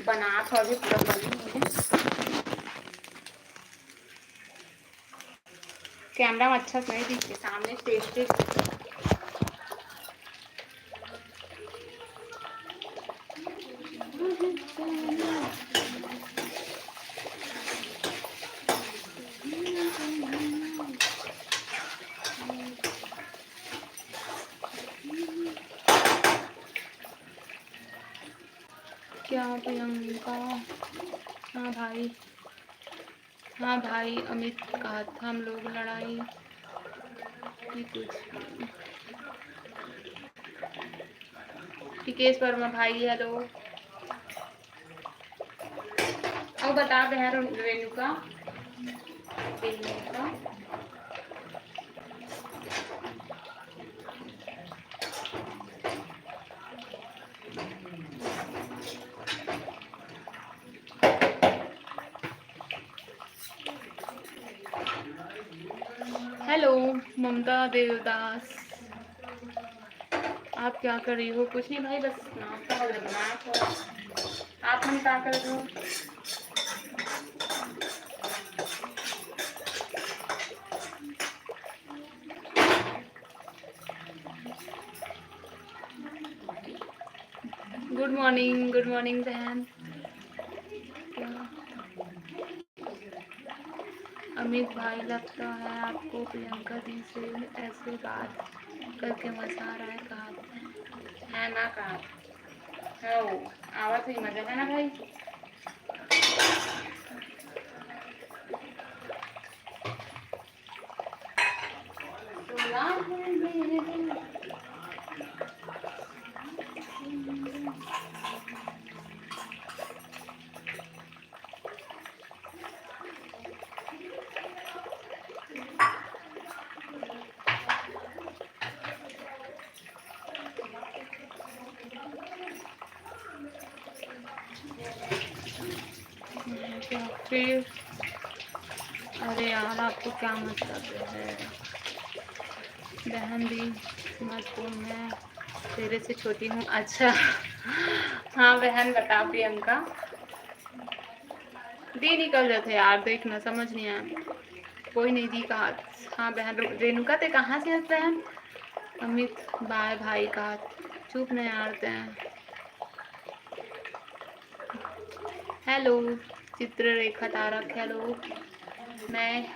बना तो अभी पूरा बनी नहीं है। कैमरा में अच्छा से नहीं दिखते, सामने टेस्टी। क्या प्रियंका? हाँ भाई, हाँ भाई अमित, कहा था हम लोग लड़ाई की कुछ। टिकेश वर्मा भाई, हेलो। अब बता दे यार रेणुका, रेणुका। हेलो ममता देवदास, आप क्या कर रही हो? कुछ नहीं भाई, बस नाश्ता वगैरह बनाया था। आप हम क्या कर रहे हो? गुड मॉर्निंग, गुड मॉर्निंग बहन। अमित भाई, लगता है आपको प्रियंका दी से ऐसे बात करके मजा आ रहा है, कहा है ना, कहा है वो, आवाज ही मजा है ना भाई। फिर अरे यार, आपको क्या मतलब है? बहन भी मत बोल, मैं तेरे से छोटी हूँ। अच्छा। हाँ बहन, बता प्रियंका। दी निकल जाते यार, देखना समझ नहीं आया। कोई नहीं दी कहा। हाँ बहन, रे-, रेणुका ते कहाँ से हंस बहन? अमित बाय भाई कहा। चुप नहीं यार ते। Hello Chitrarekha Tarak, hello. मैं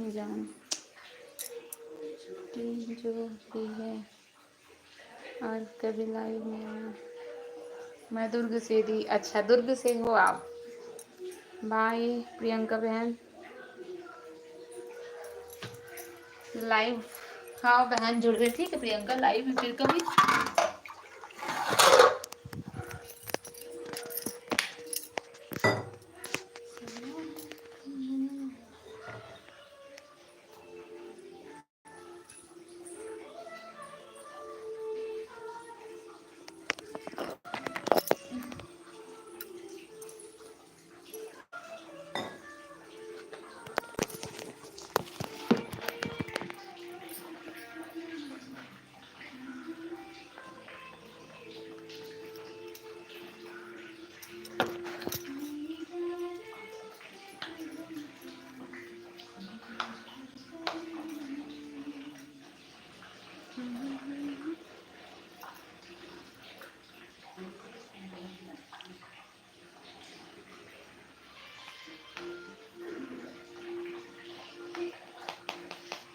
जान जो भी है और कभी लाइव में आया। मैं दुर्ग से दी। अच्छा, दुर्ग से हो आप। बाय प्रियंका बहन। लाइव, हाँ बहन जुड़ गए, ठीक है प्रियंका, लाइव में फिर कभी।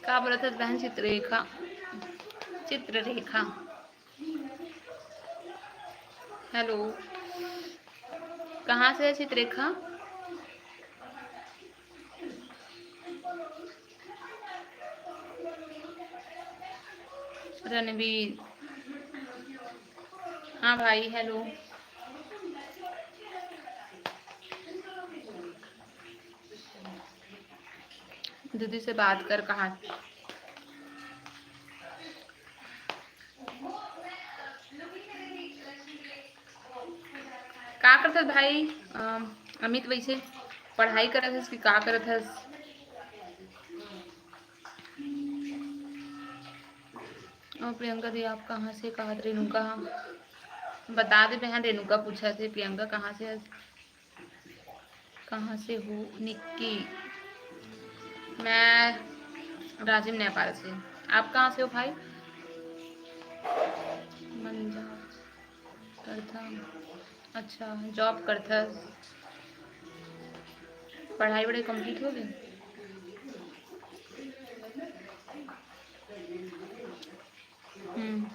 का बोलत हस बहन? चित्ररेखा, चित्ररेखा। हेलो, कहाँ से है चित्ररेखा? रणवीर, हाँ भाई, हेलो। दीदी से बात कर, कहाँ? का करत हस भाई? अम, अमित, वैसे पढ़ाई करत हस कि का करत हस? और प्रियंका दी, आप कहाँ से? कहा रेणुका, बता दे बहन, रेणुका पूछत हे, प्रियंका कहाँ से हस? कहाँ से हो निक्की? मैं राजिम, नेपाल से। आप कहाँ से हो भाई? मंजा करथा। अच्छा, job करथा। पढ़ाई वढ़ाई complete हो गई? हम्म।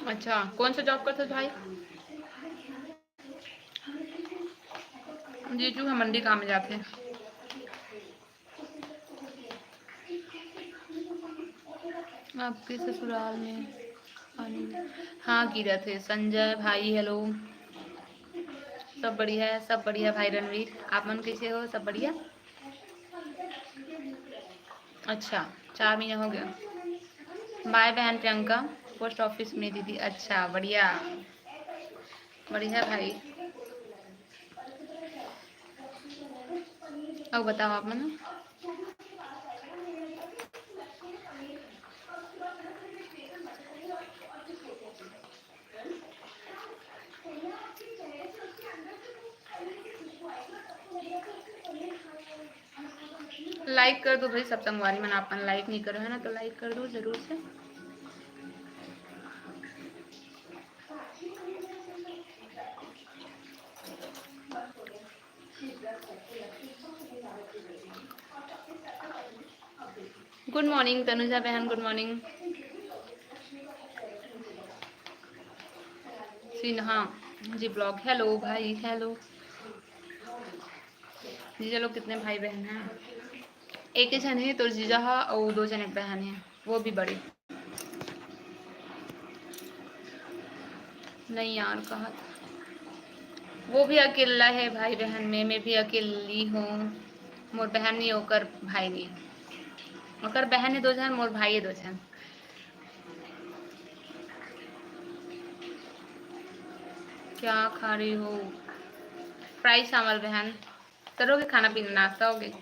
अच्छा, कौन सा job करथस भाई? जीजू ह मंडी काम जाथे। आपके ससुराल में पानी? हाँ, गिरत हे। संजय भाई, हेलो। सब बढ़िया है, सब बढ़िया भाई रणवीर। आप मन कैसे हो? सब बढ़िया? अच्छा, चार महीना हो गया। बाय बहन प्रियंका, post office में दीदी। अच्छा, बढ़िया, बढ़िया भाई। अब बताओ आप मन। Like कर दो भाई सब संगवारी मन, आप मन like नहीं करो है ना, तो like कर दो जरूर से। Good morning तनुजा बहन, good morning। Sinha ji blog, hello भाई, hello। जीजा लोग कितने भाई बहन हैं? एक ही जन है तो जीजा हा, और दो जने बहन है, वो भी बड़ी। नहीं यार, कहा था। वो भी अकेला है भाई बहन में, मैं भी अकेली हूँ। मोर बहन नहीं, ओकर भाई नहीं। ओकर बहन है दो जन, मोर भाई है दो जन। क्या खा रही हो? Fry चावल बहन। करोगे खाना पीना, नाश्ता हो गया?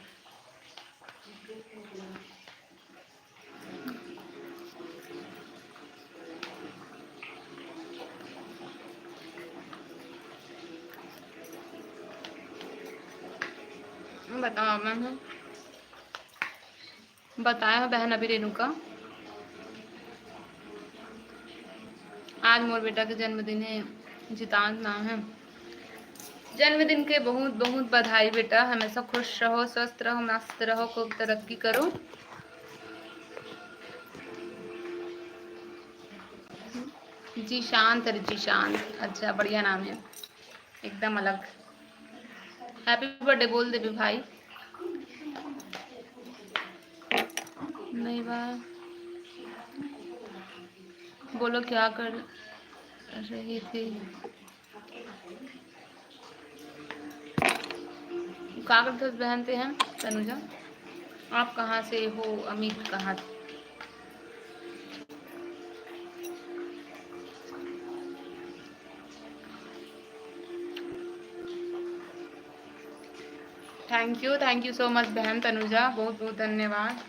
बताओ, मैं हूँ। बताया हो बहन अभी रेणुका। आज मोर बेटा के जन्मदिन है, जितांश नाम है। जन्मदिन के बहुत बहुत बधाई बेटा, हमेशा खुश रहो, स्वस्थ रहो, मस्त रहो, खूब तरक्की करो। जीशांत, अरे जीशांत, अच्छा बढ़िया नाम है, एकदम अलग। Happy birthday बोल देबे भाई। नहीं बा, बोलो क्या कर रही थी? का करत हस बहन ते हैं तनुजा? आप कहाँ से हो अमित? कहाँ? Thank you, thank you so much बहन तनुजा, बहुत बहुत धन्यवाद।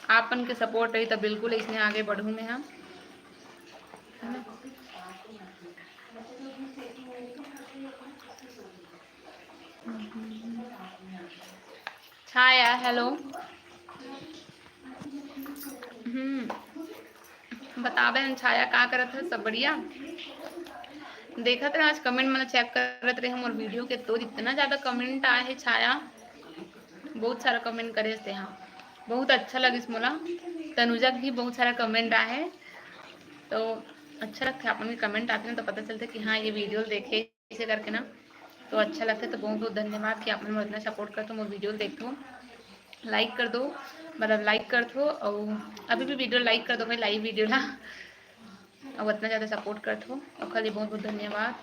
आप मन के support रही त बिल्कुल इसने आगे बढ़ूँ मैं, हम, है ना? छाया, hello। हम्म, बता बहन छाया, का करत है? सब बढ़िया? देखत रहे आज comment मन check करत रहे मोर video के, तो इतना ज्यादा comment आए है छाया, बहुत सारा comment करे से, हाँ, बहुत अच्छा लगिस मोला। तनुजा के भी बहुत सारा comment आए है, तो अच्छा लगता है, अपन के comment आते हैं तो पता चलता है कि हाँ, ये video देखे ऐसे करके ना, तो अच्छा लगता है। तो बहुत बहुत धन्यवाद कि आप मन मोर इतना support करथो, मोर video देखथो, like कर दो, मतलब like करथो, और अभी भी video like कर दो भाई, live video ला, और इतना ज्यादा support करथो, ओखर लिए बहुत बहुत धन्यवाद।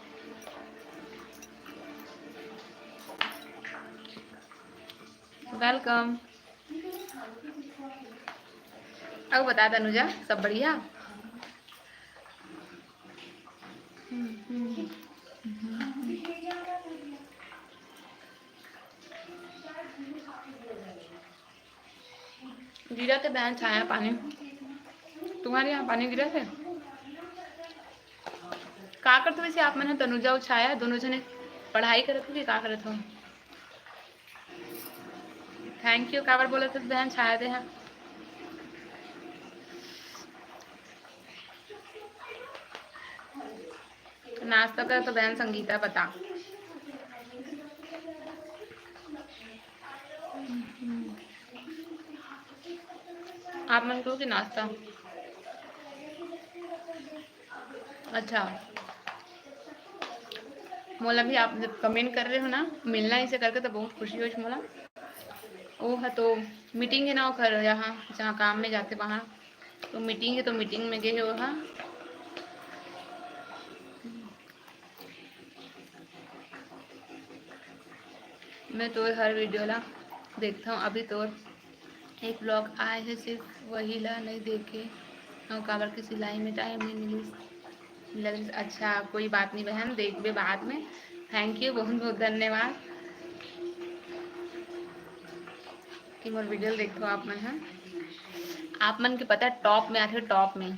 Welcome। अब बता तनुजा, सब बढ़िया? गिरा थे बहन छाया पानी, तुम्हारे यहाँ पानी गिरा थे? का करत हो वैसे आप मन ह, तनुजा अउ छाया दोनों जने पढ़ाई करत हो कि का करत हो? Thank you काबर बोलत हो बहन छाया दे हैं। नाश्ता कर तो बहन संगीता बता। आप मन को कि नाश्ता? अच्छा, मोला भी आप जब comment कर रहे हो ना, मिलना इसे करके तो बहुत खुशी होइस मोला। ओ ह तो meeting है ना, ओखर यहाँ जहाँ काम में जाते वहाँ तो meeting है, तो meeting में गए हो। हाँ, मैं तोर हर video ला देखता हूँ, अभी तोर एक vlog आए है, सिर्फ वही ला नहीं देखे हूँ, काबर के सिलाई में time नहीं मिलिस। लग-, अच्छा, कोई बात नहीं बहन, देखबे बाद में। Thank you, बहुत बहुत धन्यवाद कि मोर video देखो आप मन ह। आप मन के पता top में आथे, top में,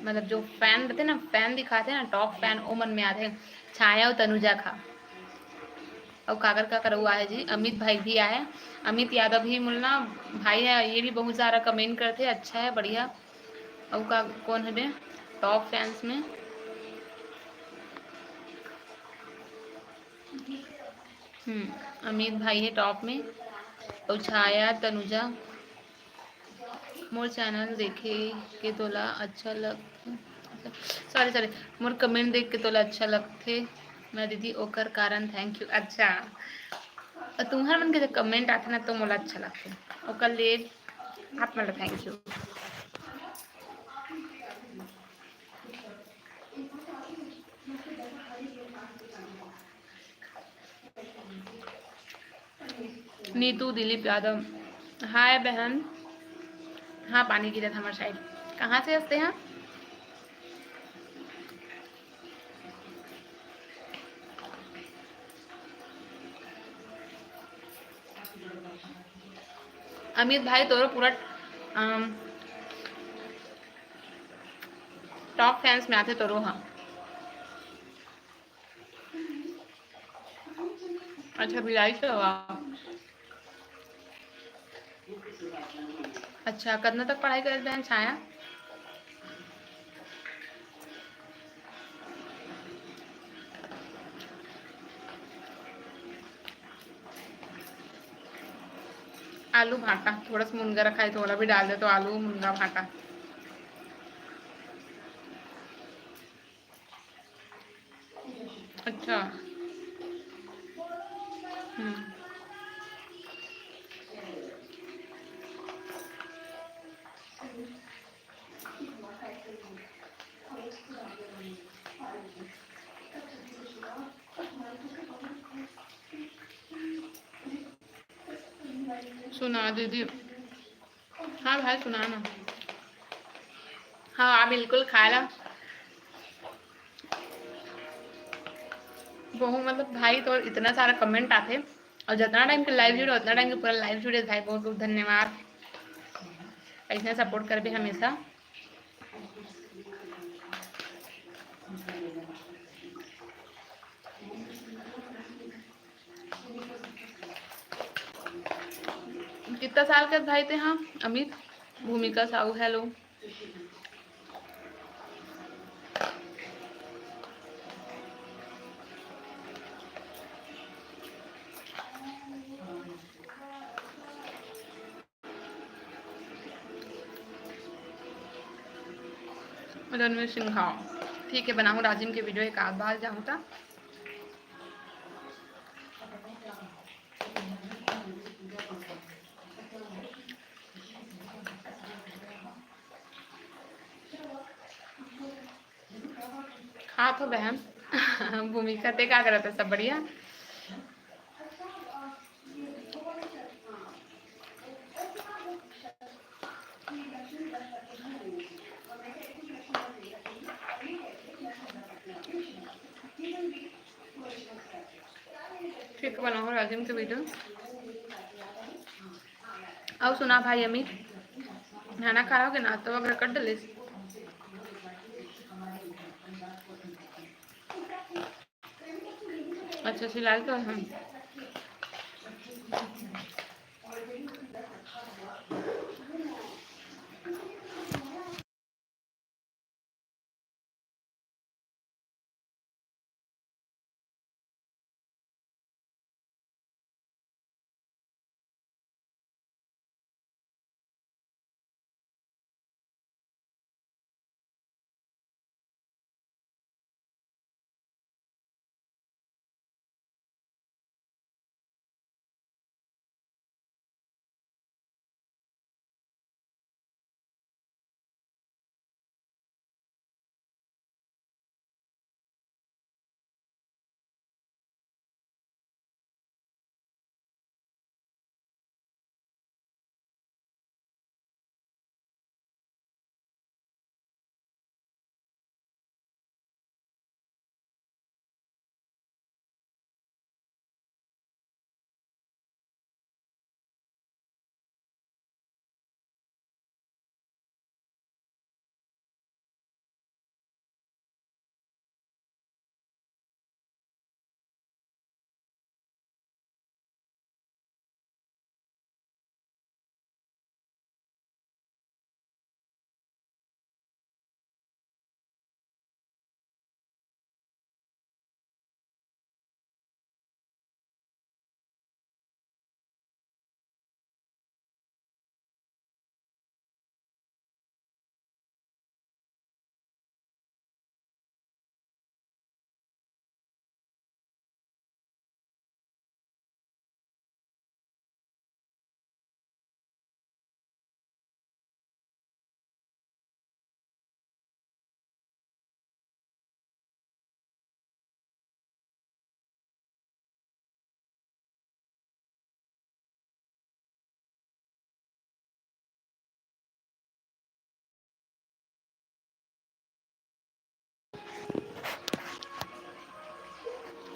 मतलब जो fan रहते ना, fan दिखाते ना, top fan, ओ मन में आथे छाया और तनुजा खा। और काकर काकर वो आए जी, अमित भाई भी आए, अमित यादव भी मुलना भाई है, ये भी बहुत सारा comment करते, अच्छा है, बढ़िया। और का कौन है बे top fans में? हम्म, अमित भाई है top में। और छाया, तनुजा, मोर channel देखे के तोला अच्छा लग, sorry sorry, मोर comment देख के तोला अच्छा लगथे ना दीदी, ओकर कारण thank you। अच्छा, और तुम्हार मन के जब comment आथे ना तो मोला अच्छा लगथे, ओकर लिए आप मन ला thank you। नीतू दिलीप यादव, हाय बहन। हाँ, पानी गिरत हमार side। कहाँ से हंसते हैं? अमित भाई तोरो पूरा, अम, top fans में आथे तोरो, हाँ। अच्छा, भिलाई से हो आप? अच्छा, कतना तक पढ़ाई करे बहन छाया? आलू भाटा, थोड़ा सा मुनगा रखा है, थोड़ा भी डाल दे तो आलू मुनगा भाटा। अच्छा, हम्म। सुना दीदी। हाँ भाई, सुना ना। हाँ, हाँ, बिल्कुल, खाए ला। बहू, मतलब, भाई, तो इतना सारा कमेंट आथे, और जितना टाइम के लाइव जुड़े, उतना टाइम के पूरा लाइव जुड़े, भाई, बहुत बहुत धन्यवाद। ऐसे सपोर्ट करबे हमेशा। कितना साल के भाई ते? हाँ, अमित। भूमिका साहू, हेलो। रणवीर सिंह, हाँ, ठीक है, बनाऊँ राजिम के वीडियो, एक आध बार जाऊँ था। हाँ तो बहन, भूमिका, ते का करत है? सब बढ़िया? ठीक बनाओ राजिम के वीडियो। अउ सुना भाई अमित, खाना खा रहा हो कि नाश्ता वगैरह कर डले? अच्छा, सिलाई तो हम।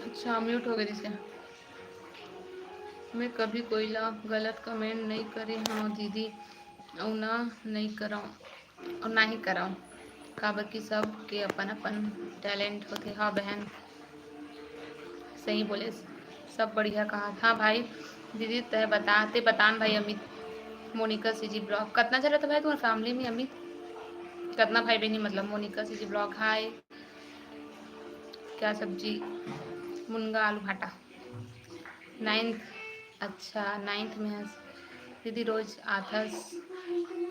अच्छा, म्यूट हो गए जिससे। मैं कभी कोई ला गलत कमेंट नहीं करे हाँ दीदी, अउ ना नहीं करव, अउ ना ही करव, काबर कि सब के अपन अपन टैलेंट होथे। हाँ बहन, सही बोले, सब बढ़िया कहा। हाँ भाई, दीदी तय बता, ते बतान भाई अमित, मोनिका सीजी ब्लॉग कतना चलत है भाई तुम्हारे फैमिली में अमित? कतना भाई बहनी मतलब मोनिका सीजी ब्लॉग? हाय, क्या सब्जी? मुनगा आलू भाटा। नाइन्थ, अच्छा नाइन्थ में हस। दीदी रोज आथस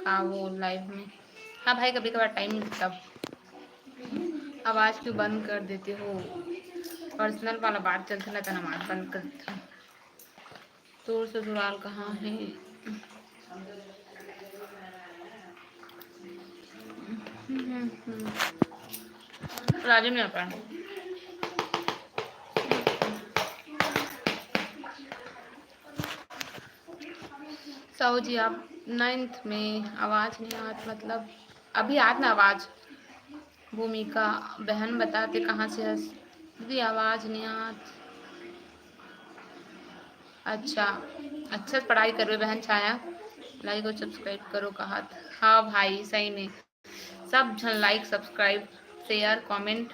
का वो लाइव में? हाँ भाई, कभी कभार टाइम मिलता तब। आवाज़ क्यों बंद कर देते हो? पर्सनल वाला बात चलते ना, तो आवाज़ बंद कर देते हो। तोर ससुराल कहाँ हे? हम्म, हम्म। राजू नहीं आ पाया। साहू जी, आप नाइन्थ में आवाज नहीं आत, मतलब अभी आत ना आवाज। भूमिका बहन बताते कहाँ से हस? दीदी आवाज नहीं आत। अच्छा, अच्छा से पढ़ाई करबे बहन छाया, लाइक और सब्सक्राइब करो कहत। हाँ भाई, सही में सब झन लाइक, सब्सक्राइब, शेयर, कमेंट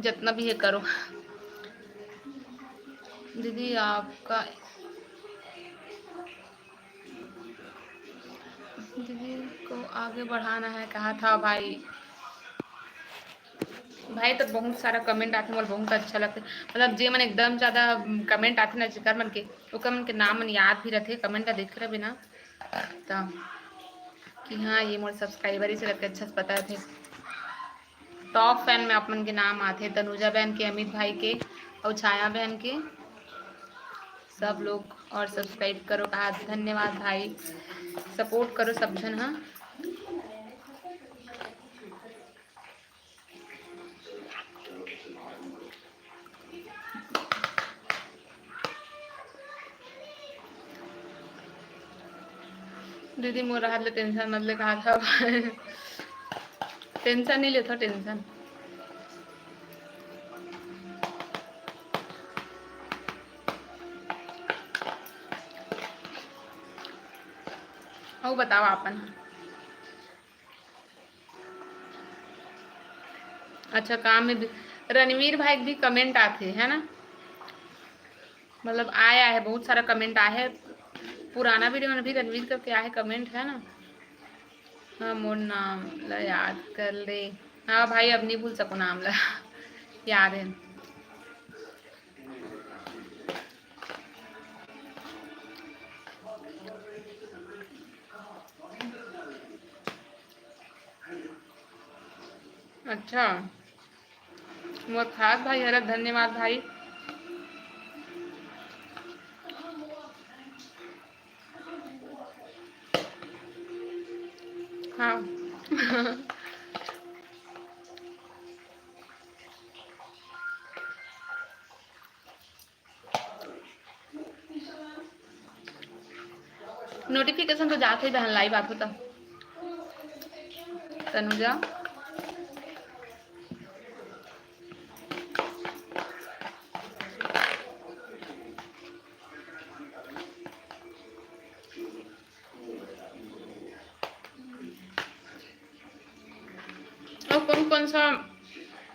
जितना भी है करो। दीदी आपका, दीदी को आगे बढ़ाना है कहा था भाई। भाई तो बहुत सारा कमेंट आथे, मोला बहुत अच्छा लगथे, मतलब जे मन एकदम ज्यादा कमेंट आथे ना जेकर मन के, ओकर मन के नाम मन याद भी रथे, कमेंट ला देख रहे ना त कि हाँ ये मोर सब्सक्राइबर ही से करके अच्छा से पता रथे। टॉप फैन में आप मन के नाम आथे, तनुजा बहन के, अमित भाई के और छाया बहन के। सब लोग और सब्सक्राइब करो कहा, धन्यवाद भाई, सपोर्ट करो सब झन। हाँ, दीदी मोर हाथ ले टेंशन मत ले कहा था। टेंशन नहीं लेथो, टेंशन। अउ बताओ आपन। अच्छा, काम में भी रणवीर भाई के भी कमेंट आथे है ना, मतलब आया है, बहुत सारा कमेंट आया है। पुराना वीडियो में भी रणवीर करके आया है कमेंट है ना। हाँ, मोर नाम ला याद कर ले। हाँ भाई, अब नहीं भूल सको नाम ला। याद है। अच्छा, मोर खास भाई हरा, धन्यवाद भाई। हाँ। नोटिफिकेशन तो जात ही बहन, लाइव आथो त। तनुजा। और कौन कौन सा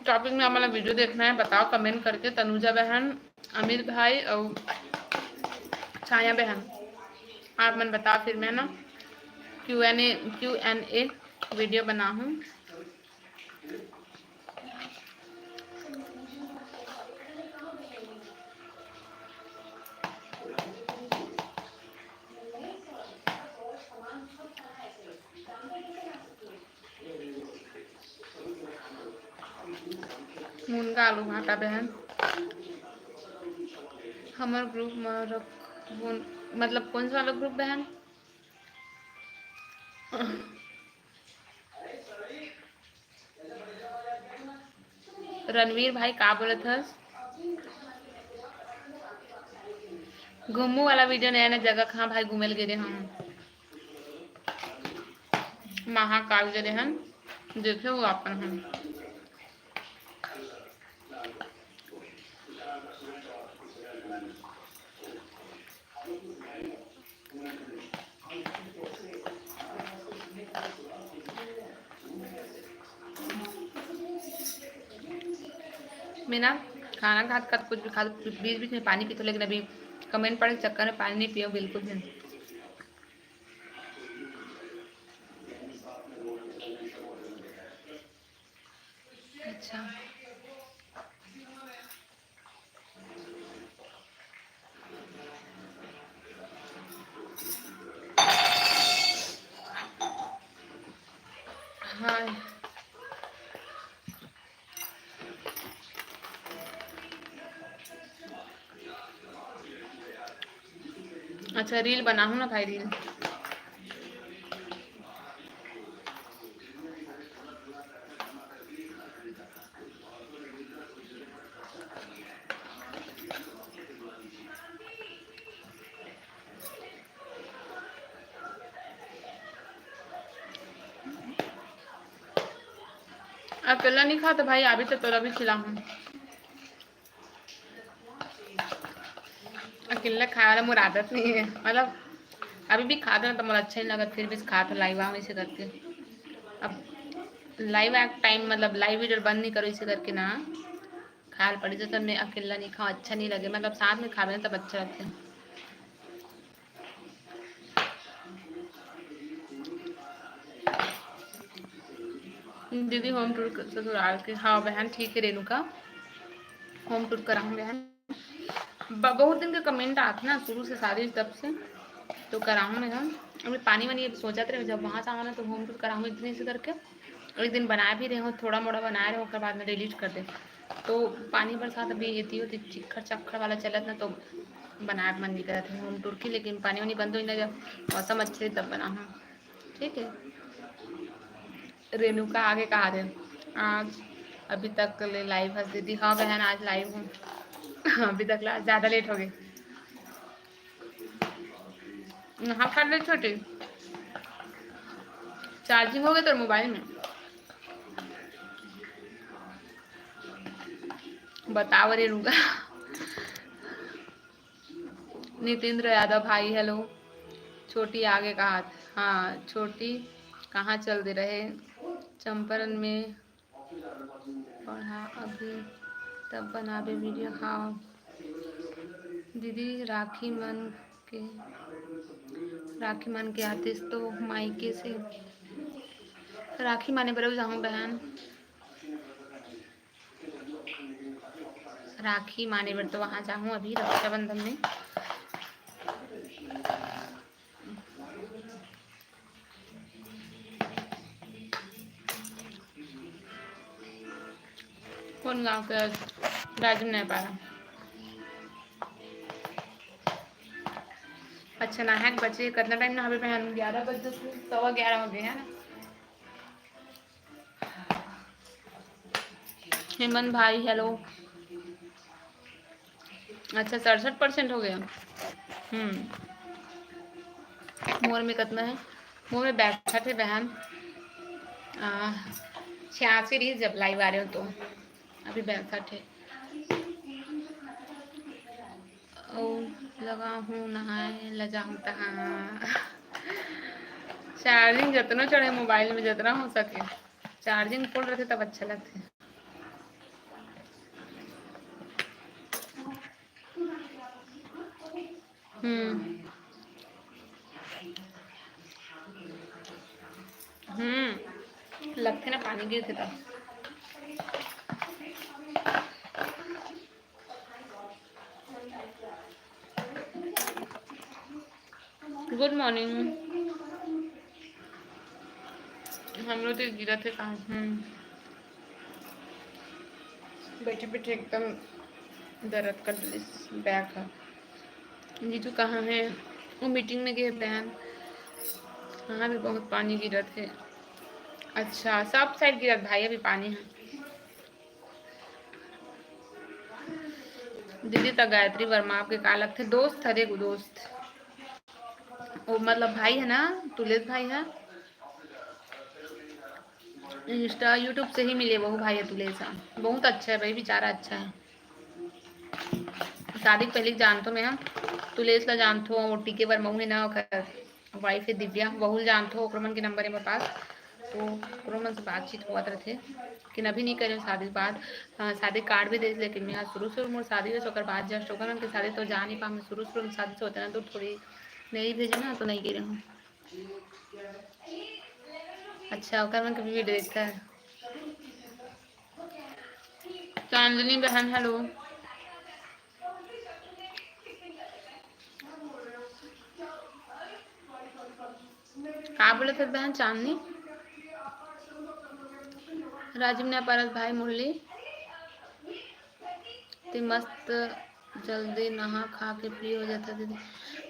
टॉपिक में आप मन ला वीडियो देखना है बताओ कमेंट करके। तनुजा बहन, अमित भाई और छाया बहन, आप मन बताओ, फिर मैं ना Q and A, Q and A video बनाहूँ। मुनगा आलू भाटा बहन, हमर ग्रुप म रखबो, मतलब कौन सा वाला ग्रुप बहन? रणवीर भाई का बोलत हस? घूमू वाला वीडियो, नया नया जगह कहाँ भाई घूमे ल गे रहे हम? महाकाल गे रहे हन, देखे हो अपन हम। मैं ना खाना खात खात कुछ भी खा, बीच बीच में पानी पीथो, लेकिन अभी कमेंट पढ़े के चक्कर में पानी नहीं पियो बिल्कुल भी। अच्छा। हाँ। अच्छा, reel बनाहूँ ना भाई, reel। अकेला नहीं खाता भाई, अभी तो तोला भी खिलाहूँ। अकेला खाए वाला मोर आदत नहीं है, मतलब अभी भी खात ना तो मोला अच्छा नहीं लगत, फिर भी खात हो live आऊँ ऐसे करके। अब live आ time, मतलब live video बंद नहीं करो ऐसे करके ना, खाल पड़ी तो तब मैं अकेला नहीं खाऊँ, अच्छा नहीं लगे, मतलब साथ में खावे ना तब अच्छा लगता है। दीदी home tour कर ससुराल के। हाँ बहन, ठीक है रेणुका, home tour कराऊँ बहन। ब-, बहुत दिन के comment आत ना शुरू से शादी तब से, तो कराऊँ मैं हम। अभी पानी वानी अब सोचत रहे, जब वहाँ से आवा ना तो home tour कराऊँ इतने से करके। एक दिन बनाए भी रहे हो, थोड़ा मोड़ा बनाए रहे हो, ओकर बाद में delete कर दे। तो पानी बरसात अभी एती होती चिक्खर चक्खर वाला चलत ना, तो बनाए के मन नहीं करत है home tour की, लेकिन पानी वानी बंद हो ना, जब मौसम अच्छे तब बनाहूँ, ठीक है। रेणुका आगे कहा दे, आज अभी तक ले live हस दीदी। हाँ बहन, आज live हूँ। अभी तक ला-, ज्यादा late हो गई। हाँ, कर ले छोटी, charging हो गई तेरे mobile में। बताओ रेणुका। नितेंद्र यादव भाई, hello। छोटी आगे कहा, हाँ, छोटी कहाँ चल दे रहे? चंपारण में पढ़ा अभी, तब बनाबे video। हाँ दीदी, राखी मन के, राखी मन के आतिस तो मायके से राखी माने बर जाहूँ बहन। राखी माने बर तो वहाँ जाहूँ अभी रक्षाबंधन में। कौन गाँव के? राजू नेपारा। अच्छा, नहाए के बचे कतना time ना हवे बहन? ग्यारह बजे, सवा ग्यारह हो गए है ना। हेमंत भाई, hello। अच्छा, सड़सठ percent हो गया। हम्म, मोर में कितना है? मोर में बैठा थे बहन, आ, छियासी रही जब live आ रहे हो तो, अभी बैठा थे। ओ, लगा हूँ नहाए, ल जाहूँ तहाँ। Charging जतना चढ़े mobile में, जतना हो सके, charging full रहते तब अच्छा लगते। हम्म। हम्म, लगते ना पानी गिरते तब। Good morning। हमरो तो गिरत हे कहाँ। हम्म। बैठे बैठे एकदम दर्द कर दिस back ह। जीजू कहाँ है? वो meeting में गए बहन। यहाँ भी बहुत पानी गिरत है। अच्छा, सब side गिरत भाई अभी पानी है। दीदी त गायत्री वर्मा आपके का लगथे? दोस्त हरे गो दोस्त। वो मतलब भाई है ना, तुलेश भाई है। Insta, YouTube से ही मिले वो भाई है तुलेश, हाँ। बहुत अच्छा है भाई, बेचारा अच्छा है। शादी के पहले जानथो मैं, हम तुलेश ला जानथो, वो टीके वर्मा है ना, ओकर wife है दिव्या, वहू ला जानथो, ओकर मन के number है मोर पास, तो ओकर मन से बातचीत होवत रथे। लेकिन अभी नहीं करे शादी के बाद, अ, शादी card भी दे, लेकिन मैं आज शुरू शुरू मोर शादी होइस, ओकर बाद just ओकर मन के शादी तो जा नहीं पाऊँ, मैं शुरू शुरू में शादी से होते ना, तो थोड़ी नहीं भेजे ना, तो नहीं गे रहूँ। अच्छा, ओकर मन के video देखता है। चांदनी बहन, hello। का बोले थे बहन चांदनी? राजीव ने परस भाई मुरली, ते मस्त जल्दी नहा खा के free हो जाता दीदी।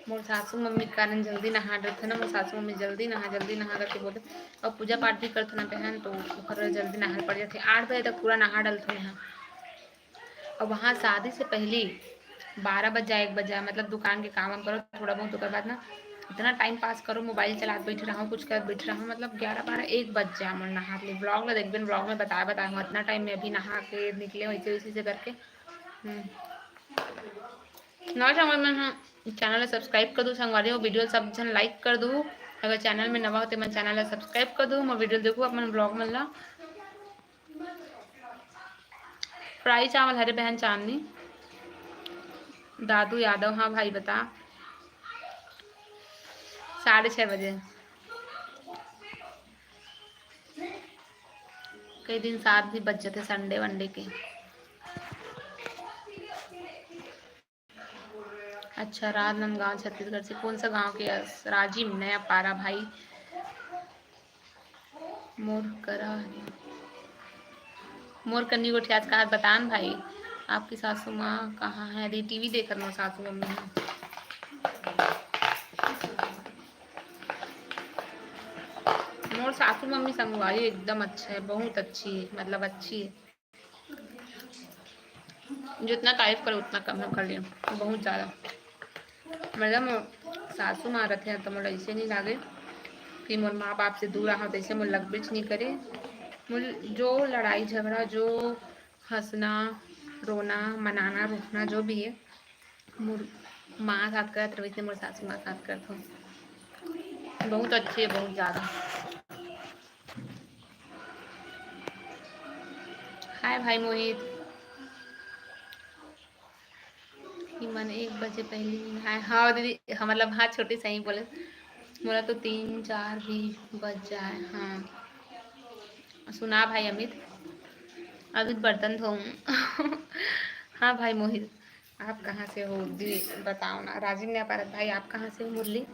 मोर सासू मम्मी के कारण जल्दी नहा डरथे ना, मोर सासू मम्मी जल्दी नहा, जल्दी नहा करके बोले। और पूजा पाठ भी करथे ना बहन, तो ओकर जल्दी नहाए पड़ जाथे। आठ बजे तक पूरा नहा डलथों यहाँ। और वहाँ शादी से पहली बारह बज जाए, एक बज जाए, मतलब दुकान के काम वाम करो थोड़ा बहुत, ओकर बाद ना इतना टाइम पास करो, मोबाइल चलात बैठ रहा हूँ, कुछ करत बैठ रहा हूँ, मतलब ग्यारह बारह एक बज जाए मोर नहात ले। ब्लॉग में देखबे, ब्लॉग में बताए बताए हूँ, इतना टाइम में अभी नहा के निकले, वैसे वैसे से करके। हम्म। ना समझ में, हाँ, चैनल ला सब्सक्राइब कर दू संगवारी हो, वीडियो सब झन लाइक कर दू। अगर चैनल में नवा होते मन चैनल ला सब्सक्राइब कर दू, मोर वीडियो देखू अपन ब्लॉग मन ला। फ्राई चावल हरे बहन चांदनी। दादू यादव, हाँ भाई बता। साढ़े छः बजे। कई दिन सात भी बज जाते संडे वनडे के। अच्छा, राजनांदगांव छत्तीसगढ़ से। कौन सा गांव के हस? राजिम नया पारा भाई। मोर करा, मोर कन्नी गोठियास का बतान भाई। आपकी सासू माँ कहाँ है? अरे टीवी देखत मोर सासू मम्मी है। मोर सासू मम्मी संगवारी एकदम अच्छा है, बहुत अच्छी है, मतलब अच्छी है। जितना तारीफ करो उतना कम है, कर लिया बहुत ज़्यादा। मतलब मोर सासू माँ रथे तो मोला ऐसे नहीं लागे कि मोर माँ बाप से दूर रहा, तो ऐसे मोर लगबेच नहीं करे। मोर जो लड़ाई झगड़ा, जो हंसना, रोना, मनाना, रूठना, जो भी है, मोर माँ साथ करत रहे, वैसे मोर सासू माँ साथ करत हो। बहुत अच्छे, बहुत ज़्यादा। हाय भाई मोहित। कि मन एक बजे पहली नहाए। हाँ दीदी, हाँ, मतलब, हाँ, छोटी सही बोले, मोला तो तीन चार भी बज जाए। हाँ, सुना भाई अमित, अभी बर्तन धोऊँ। हाँ भाई मोहित, आप कहाँ से हो दी, बताओ ना। राजिम नया पारा भाई, आप कहाँ से हो? मुरली।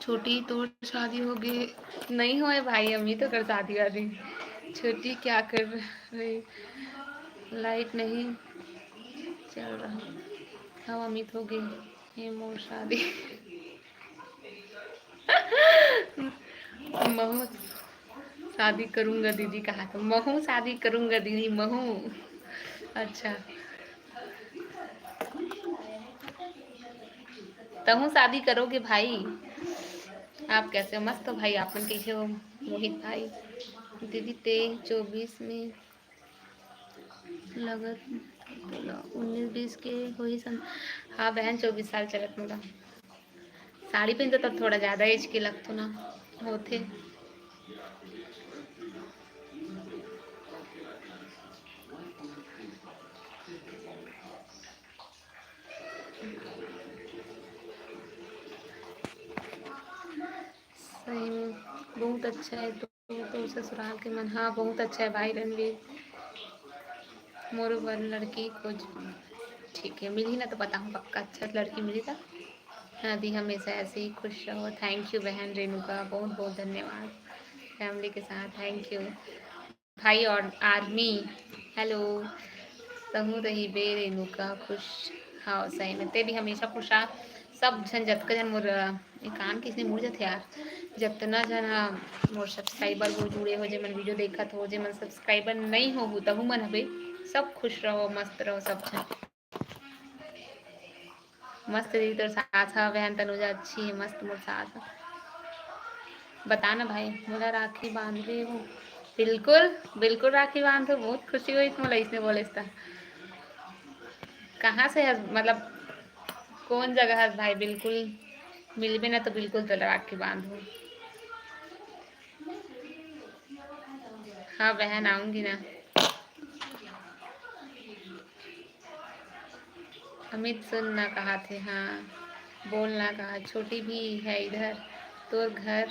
छोटी, तोर शादी हो गए? नहीं होए भाई, अमित ओकर शादी वादी। छोटी क्या कर रही? लाइट नहीं चल रहा। हाँ, अमित हो गए, ये मोर शादी। महू शादी करूंगा दीदी, कहा तो महू शादी करूंगा दीदी, महू। अच्छा, तहूँ शादी करोगे भाई? आप कैसे हो? मस्त हो भाई, आप मन कैसे हो मोहित भाई? दीदी, तेईस चौबीस में लगत, उन्नीस बीस के होही सन। हाँ बहन, चौबीस साल चलत मोला। साड़ी पहनते तब थोड़ा ज़्यादा एज के लगतो ना, होथे। सही में बहुत अच्छा है तो, तो ससुराल के मन। हाँ, बहुत अच्छा है भाई रणवीर। मोर बर लड़की खोज। ठीक है, मिलही ना तो बताहूँ पक्का, अच्छा लड़की मिलही था। हाँ दी, हमेशा ऐसे ही खुश रहो। Thank you बहन रेणुका, बहुत बहुत धन्यवाद। फैमिली के साथ thank you। भाई और आर्मी, हेलो। तहूँ रहिबे रेणुका खुश। हाँ, सही में, ते भी हमेशा खुश रह। सब झन, जतका झन मोर, ए, कान किसने मुड़ जाथे यार, जतना झन ह मोर सब्सक्राइबर हो, जुड़े हो, जेमन वीडियो देखत हो, जेमन सब्सक्राइबर नहीं हो, तहू मन हबे, सब खुश रहो, मस्त रहो सब झन। मस्त दीदी तोर सास ह, बहन तनुजा अच्छी है, मस्त मोर सास ह। बता ना भाई, मोला राखी बांधबे हो? बिल्कुल, बिल्कुल राखी बांधो, बहुत खुशी होई मोला इसने बोले त। कहाँ से है, मतलब कौन जगह है भाई? बिल्कुल मिलबे ना तो बिल्कुल तोला राखी बांधो। हाँ बहन, आऊंगी ना। अमित सुन ना कहा थे, हाँ बोल ना कहा, छोटी भी है इधर, तोर घर।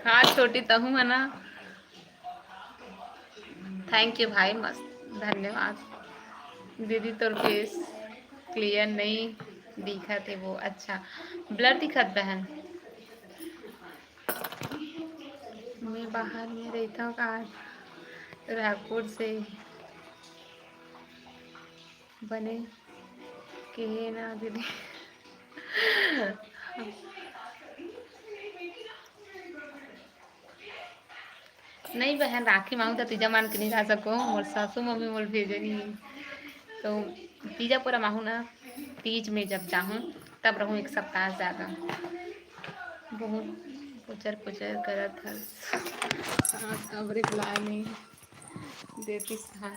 हाँ छोटी, तहूँ है ना। Thank you भाई, मस्त, धन्यवाद। दीदी तोर face clear नहीं दिखत हे वो, अच्छा blur दिखत बहन। बाहर में रहिथव का? रायपुर से बने के हे ना दीदी। नहीं बहन, राखी मांगू त तीजा मान के नहीं जा सको, मोर सासू मम्मी मोर भेजे नहीं। तो तीजा पूरा माहू ना, तीज में जब जाहूँ तब रहूँ एक सप्ताह ज्यादा। बहुत पुचर पुचर करत हस। हाँ, तब reply नहीं देती। हाँ,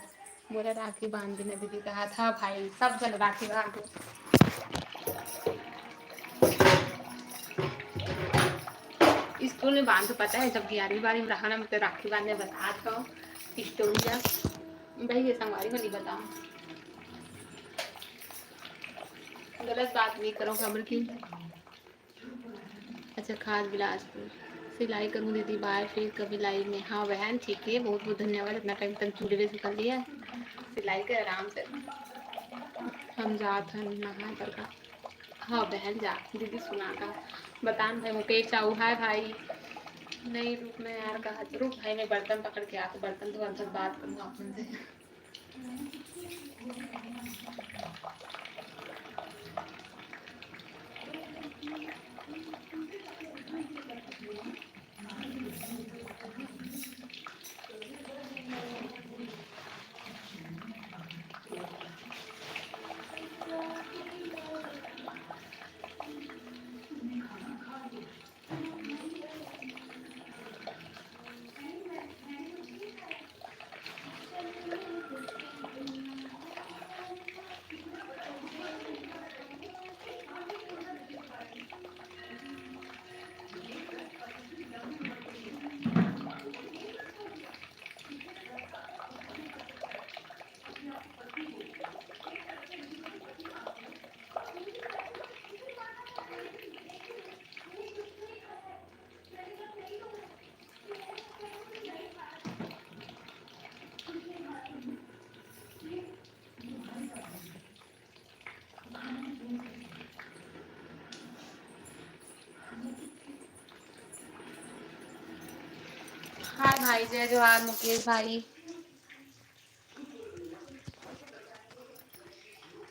मोला राखी बांध देना दीदी कहा था भाई, सब जन राखी बांध दो। स्कूल में बांध, पता है, जब ग्यारहवीं बारहवीं में रहा ना, मैं तो राखी बांधने बता था story ला। भाई, ये संगवारी को नहीं बताओ, गलत बात नहीं करो, खबर की। अच्छा, खाद बिलासपुर सिलाई करूँ दीदी, बाय फिर कभी live में। हाँ बहन, ठीक है, बहुत बहुत धन्यवाद, इतना time तक जुड़े हुए कर लिया। सिलाई कर आराम से, हम जात हन नहाए बर का। हाँ बहन, जा दीदी सुना का बतान भाई, मुकेश साहू, हाय भाई। नहीं, रुक ना यार, कहा रुक भाई, मैं बर्तन पकड़ के आके बर्तन धोअन, तब बात करूँ अपन से। हाय भाई, जय जोहार मुकेश भाई।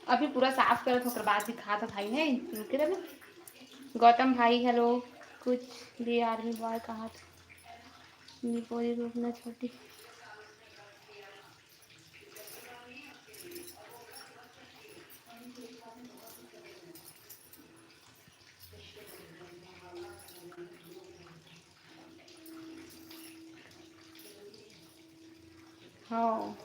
अभी पूरा साफ करत, ओकर बाद दिखात भाई है, रुके रहे। गौतम भाई, hello। कुछ भी army boy कहा था, निपोरी रूप में छोटी। हाँ,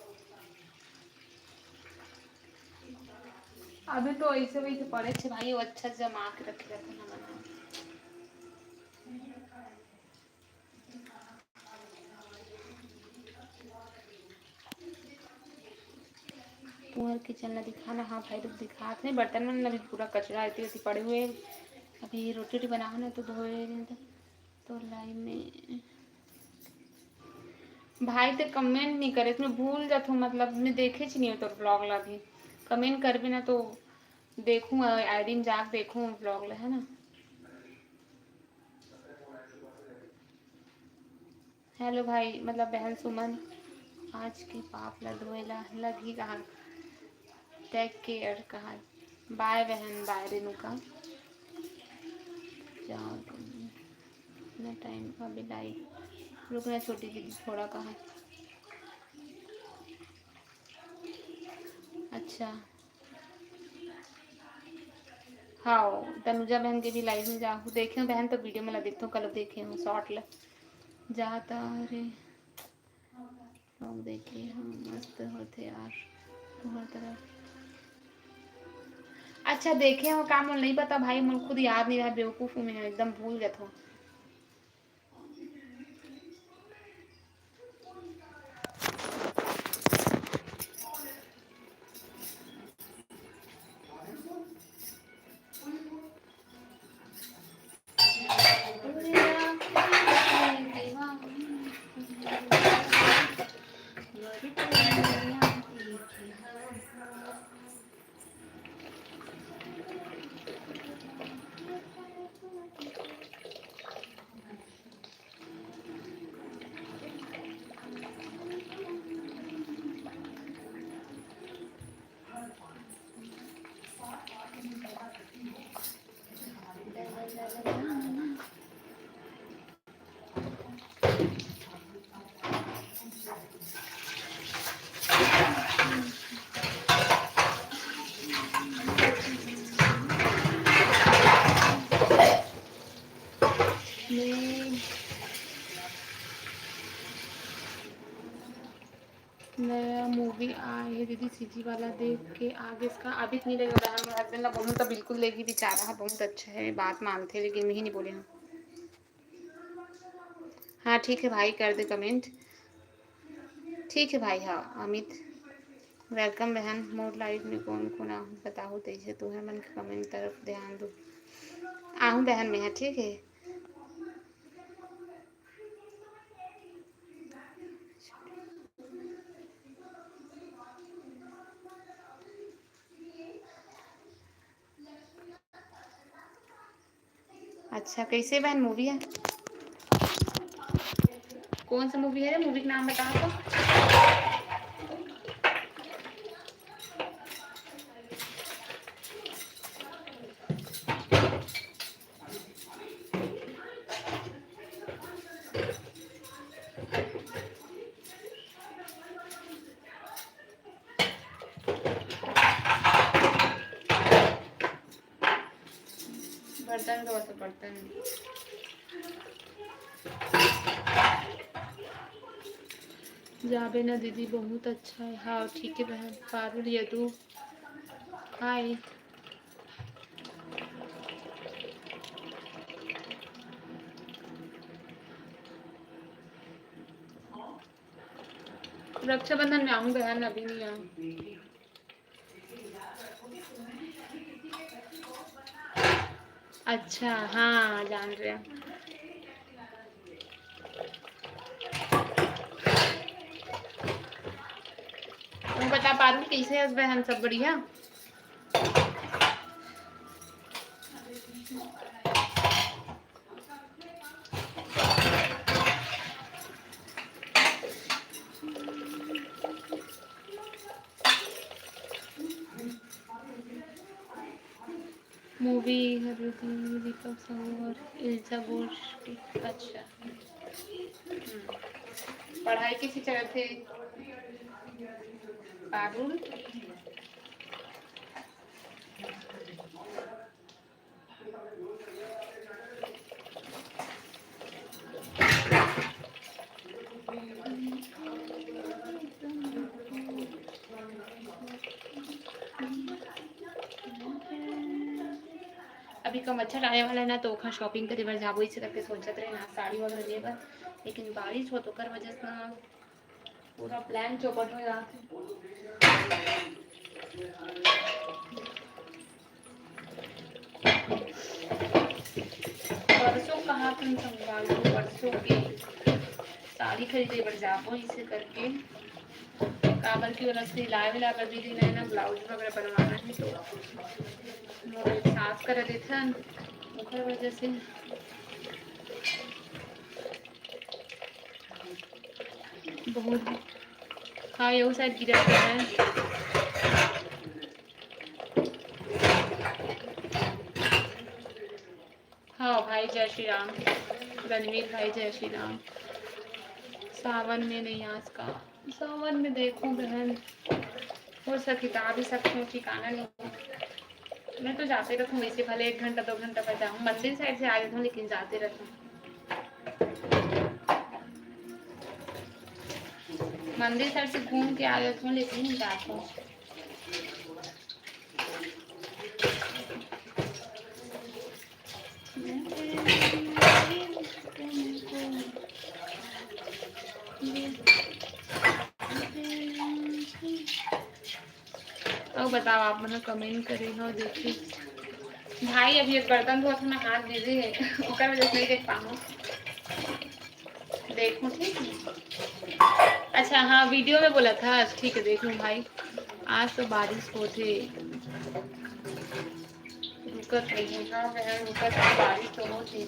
अभी तो ऐसे वैसे पड़े छे भाई, वो अच्छा जमा के रखे रहते ना बना। पुअर किचन ला दिखाना। हाँ भाई, रुक दिखात हे। बर्तन मन अभी पूरा कचरा एती ओती पड़े हुए। अभी रोटी वोटी बनाहूँ ना तो धोए तो, तो लाई में भाई ते comment नहीं करे, मैं भूल जाथूँ, मतलब मैं देखे च नहीं हो तोर vlog ला भी। Comment करबे ना तो देखूँ, I D में जाके देखूँ vlog ला, है ना। Hello भाई, मतलब बहन सुमन, आज के पाप ला धोए ला लगही कहा, take care कहा। Bye बहन, bye रेणुका। जाओ तुम, इतना time अभी live। रुकना छोटी दीदी थोड़ा कहा। अच्छा, हाँ, तनुजा बहन के भी live में जाहूँ, देखे हूँ बहन, तो video में ला देखते हूँ, कल देखे हूँ short ला। जाता रे लोग देखे हम, मस्त होते यार, तुम्हारी तरह। अच्छा, देखे हो का, मोला नहीं पता भाई, मोला खुद याद नहीं रहा, बेवकूफ हूँ मैं, एकदम भूल जाता हूँ। नया मूवी आए हे दीदी, सीजी वाला देख के आ गेस का? अभी तो नहीं लेगा बहन, मोर हस्बैंड ला बोलूँ तो बिल्कुल लेगी, बेचारा है बहुत अच्छा है, बात मानते, लेकिन मैं ही नहीं बोले हूँ। हाँ ठीक है भाई, कर दे कमेंट। ठीक है भाई, हाँ अमित, वेलकम बहन। मोर लाइफ में कौन कौन आहू बताहू, तैसे तुहर मन के कमेंट तरफ ध्यान दो। आहू बहन में है, ठीक है। अच्छा, कैसे बहन मूवी है? कौन सा मूवी है रे? मूवी का नाम बता तो। बर्तन धोवत हे, बर्तन। जाबे ना दीदी, बहुत अच्छा है। हाँ ठीक है बहन। पारुल यदु, हाय। रक्षाबंधन में आहूँ बहन, अभी नहीं आहूँ। अच्छा, हाँ, जान रहे हैं। तुम बता पारुल, कैसे हस बहन, सब बढ़िया? मूवी हर दीपक साहू और इल्जा घोष की। अच्छा। हम्म। पढ़ाई कैसी चलत हे पारुल? अभी कमरछठ आने वाला है ना, तो ओखर shopping करे बर जाबो, इसे करके सोचत रहे ना साड़ी वगैरह ले बर, लेकिन बारिश होत ओकर वजह से ना पूरा plan चौपट हो जात हे। परसों कहा तुम संगवारी, परसों के साड़ी खरीदे बर जाबो, इसे करके, काबर कि ओला सिलाए वाला बर भी देना है ना, blouse वगैरह बनवाना है, तो मोर सास करा देथन, ओकर वजह से। बहुत, हाँ, ये शायद गिरत है। हाँ भाई, जय श्री राम। रणवीर भाई, जय श्री राम। सावन में नहीं आज का, सावन में देखो बहन, हो सके तो आ भी सकती हूँ, ठिकाना नहीं। मैं तो जाते रहती हूँ वैसे, भले एक घंटा दो घंटा पर जाऊँ, मंदिर side से आ जाती हूँ, लेकिन जाते रहती हूँ। मंदिर side से घूम के आ जाती हूँ, लेकिन जाती हूँ। अउ बताओ, आप मन comment करे हो, देखिए। भाई, अभी एक बर्तन धोत हूँ, मैं हाथ busy है, ओकर वजह से नहीं देख पाऊँ। देखो, ठीक है। अच्छा, हाँ, video में बोला था। ठीक है, देख लूँ भाई, आज तो बारिश होत हे। रुकत नहीं है। हाँ बहन, रुकत नहीं, बारिश तो होत हे।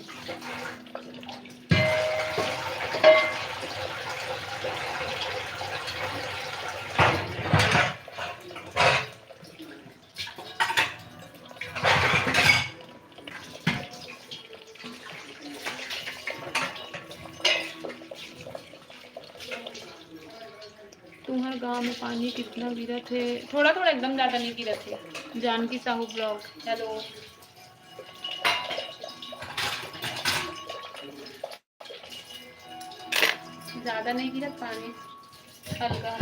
तुम्हर गांव में पानी कितना गिरत हे? थोड़ा थोड़ा, एकदम ज्यादा नहीं गिरत हे। Janaki Sahu vlog, hello। ज्यादा नहीं गिरत पानी, हल्का।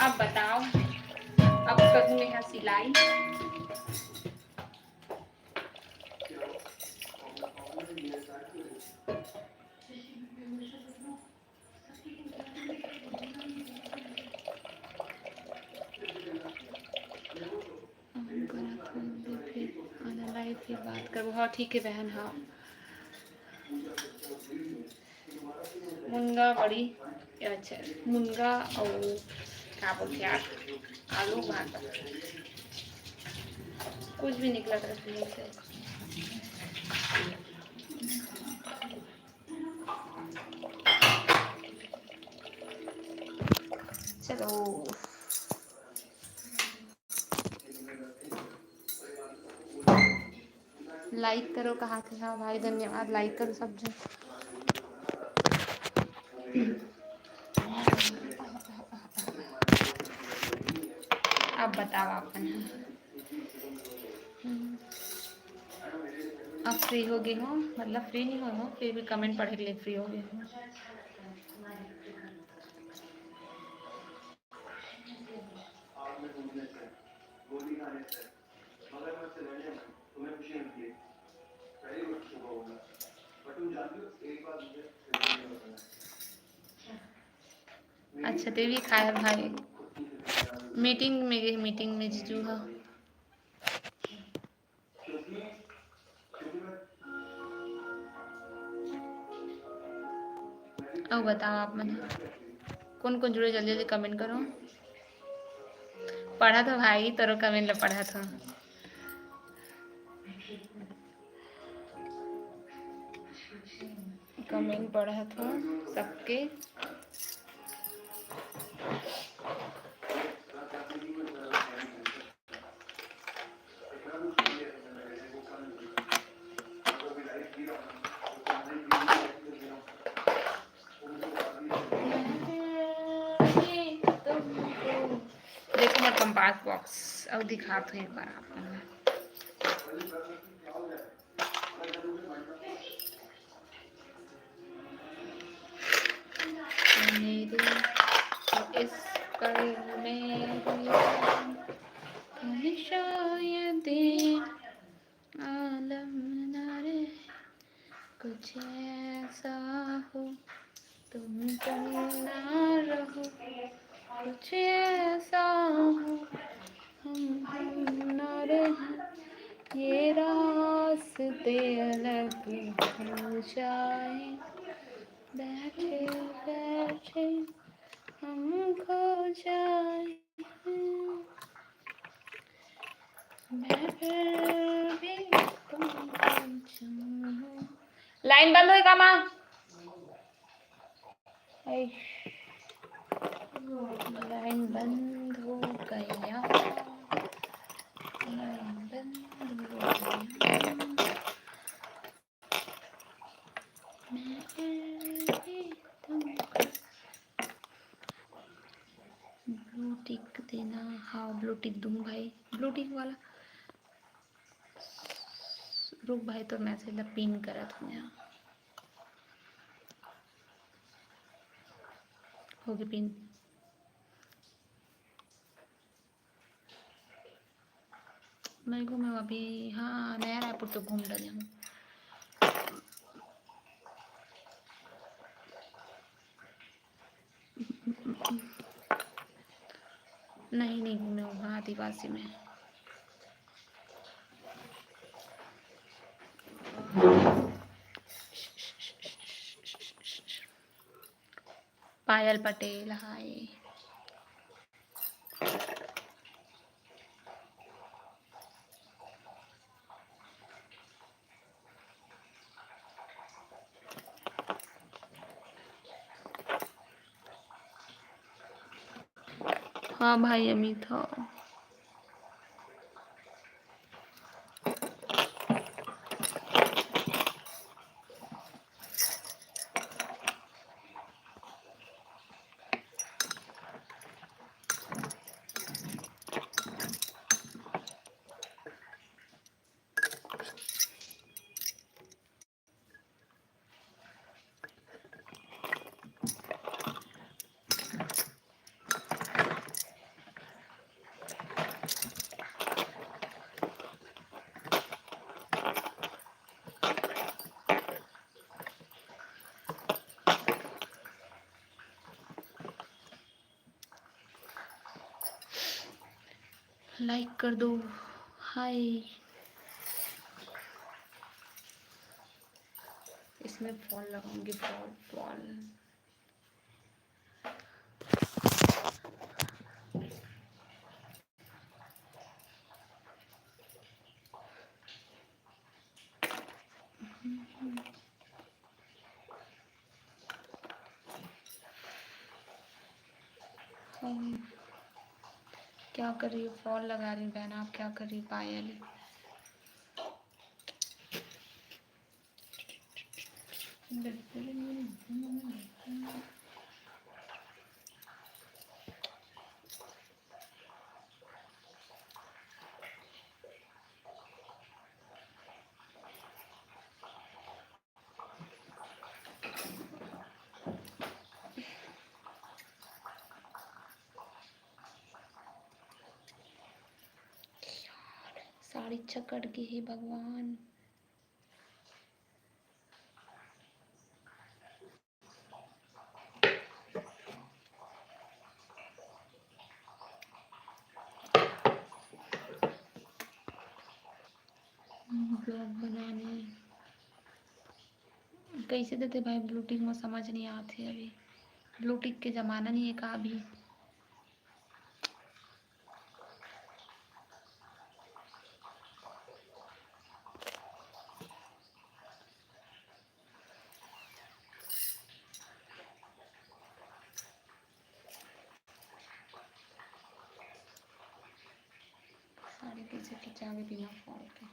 अब बताओ, अब करूँ मैं सिलाई। फिर बात करबो। हाँ, ठीक है बहन। हाँ, मुनगा बड़ी, अच्छा, मुनगा और क्या बोलते हैं यार, आलू भाटा, कुछ भी निकला था। चलो, लाइक करो कहा थे। हाँ भाई, धन्यवाद। लाइक करो सब झन। अब बताओ अपन। अब फ्री हो गई हूँ, मतलब फ्री नहीं हो हूँ, फिर भी कमेंट पढ़े के लिए फ्री हो गई हूँ। अच्छा, तेरी खाए भाई। मीटिंग में गई, मीटिंग में जीजू हा। अउ बताओ आप मन कोन कोन जुड़े, जल्दी जल्दी कमेंट करो। पढ़त हो भाई, तोरो कमेंट ला पढ़त हो। कमेंट पढ़त हो सबके। देखो मोर कंपास बॉक्स, अउ दिखात हूँ एक बार आप मन ला। मेरे इस पल में हमेशा ये दिन आलम ना रहे, कुछ ऐसा हो, तुम तुम ना रहो, कुछ ऐसा हो, हम हम ना रहे, ये रास्ते अलग हो जाए, बैठे बैठे हम खो जाए। मैं फिर भी तुमको चाहूँ। लाइन बंद होई का माँ? आई, लाइन बंद हो गया, लाइन बंद हो गया। मैं फिर भी तुमको ब्लू टिक देना। हाँ, ब्लू टिक दूँ भाई, ब्लू टिक वाला। रुक भाई, तोर मैसेज ला पिन करत हूँ यहाँ। हो गए पिन। मैं घूमे अभी, हाँ, नया रायपुर तो घूम डरे हूँ। नहीं, नहीं घूमे हूँ, हाँ, आदिवासी में। पायल पटेल, हाय। हाँ भाई अमित, हाँ। लाइक कर दो। हाय, इसमें फॉल लगाऊंगी, फॉल, फॉल। हम क्या कर रही हो? फॉल लगा रही हूँ बहन, आप क्या कर रही हो? पायल। साड़ी चकट गे हे भगवान। ब्लॉग बनाने कैसे देते भाई? ब्लू टिक में समझ नहीं आते अभी। ब्लू टिक के जमाना नहीं है का अभी? साड़ी कैसे खिंचावे बिना फॉल के?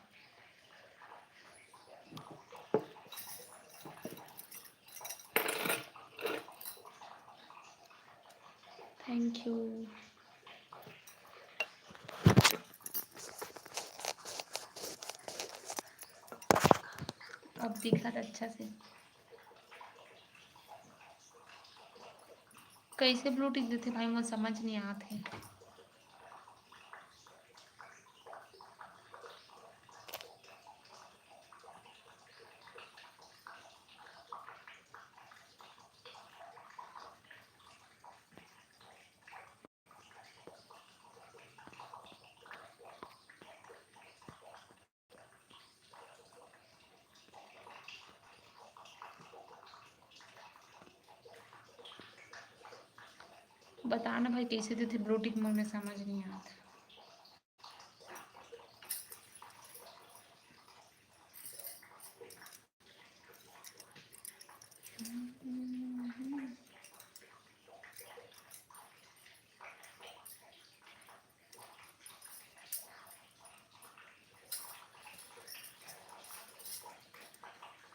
Thank you. अब दिखत अच्छा से। कैसे ब्लू टिक देथे भाई, मोर समझ नहीं आत हे। बता ना भाई, कैसे देथे ब्लू टिक, मोर में समझ नहीं आत।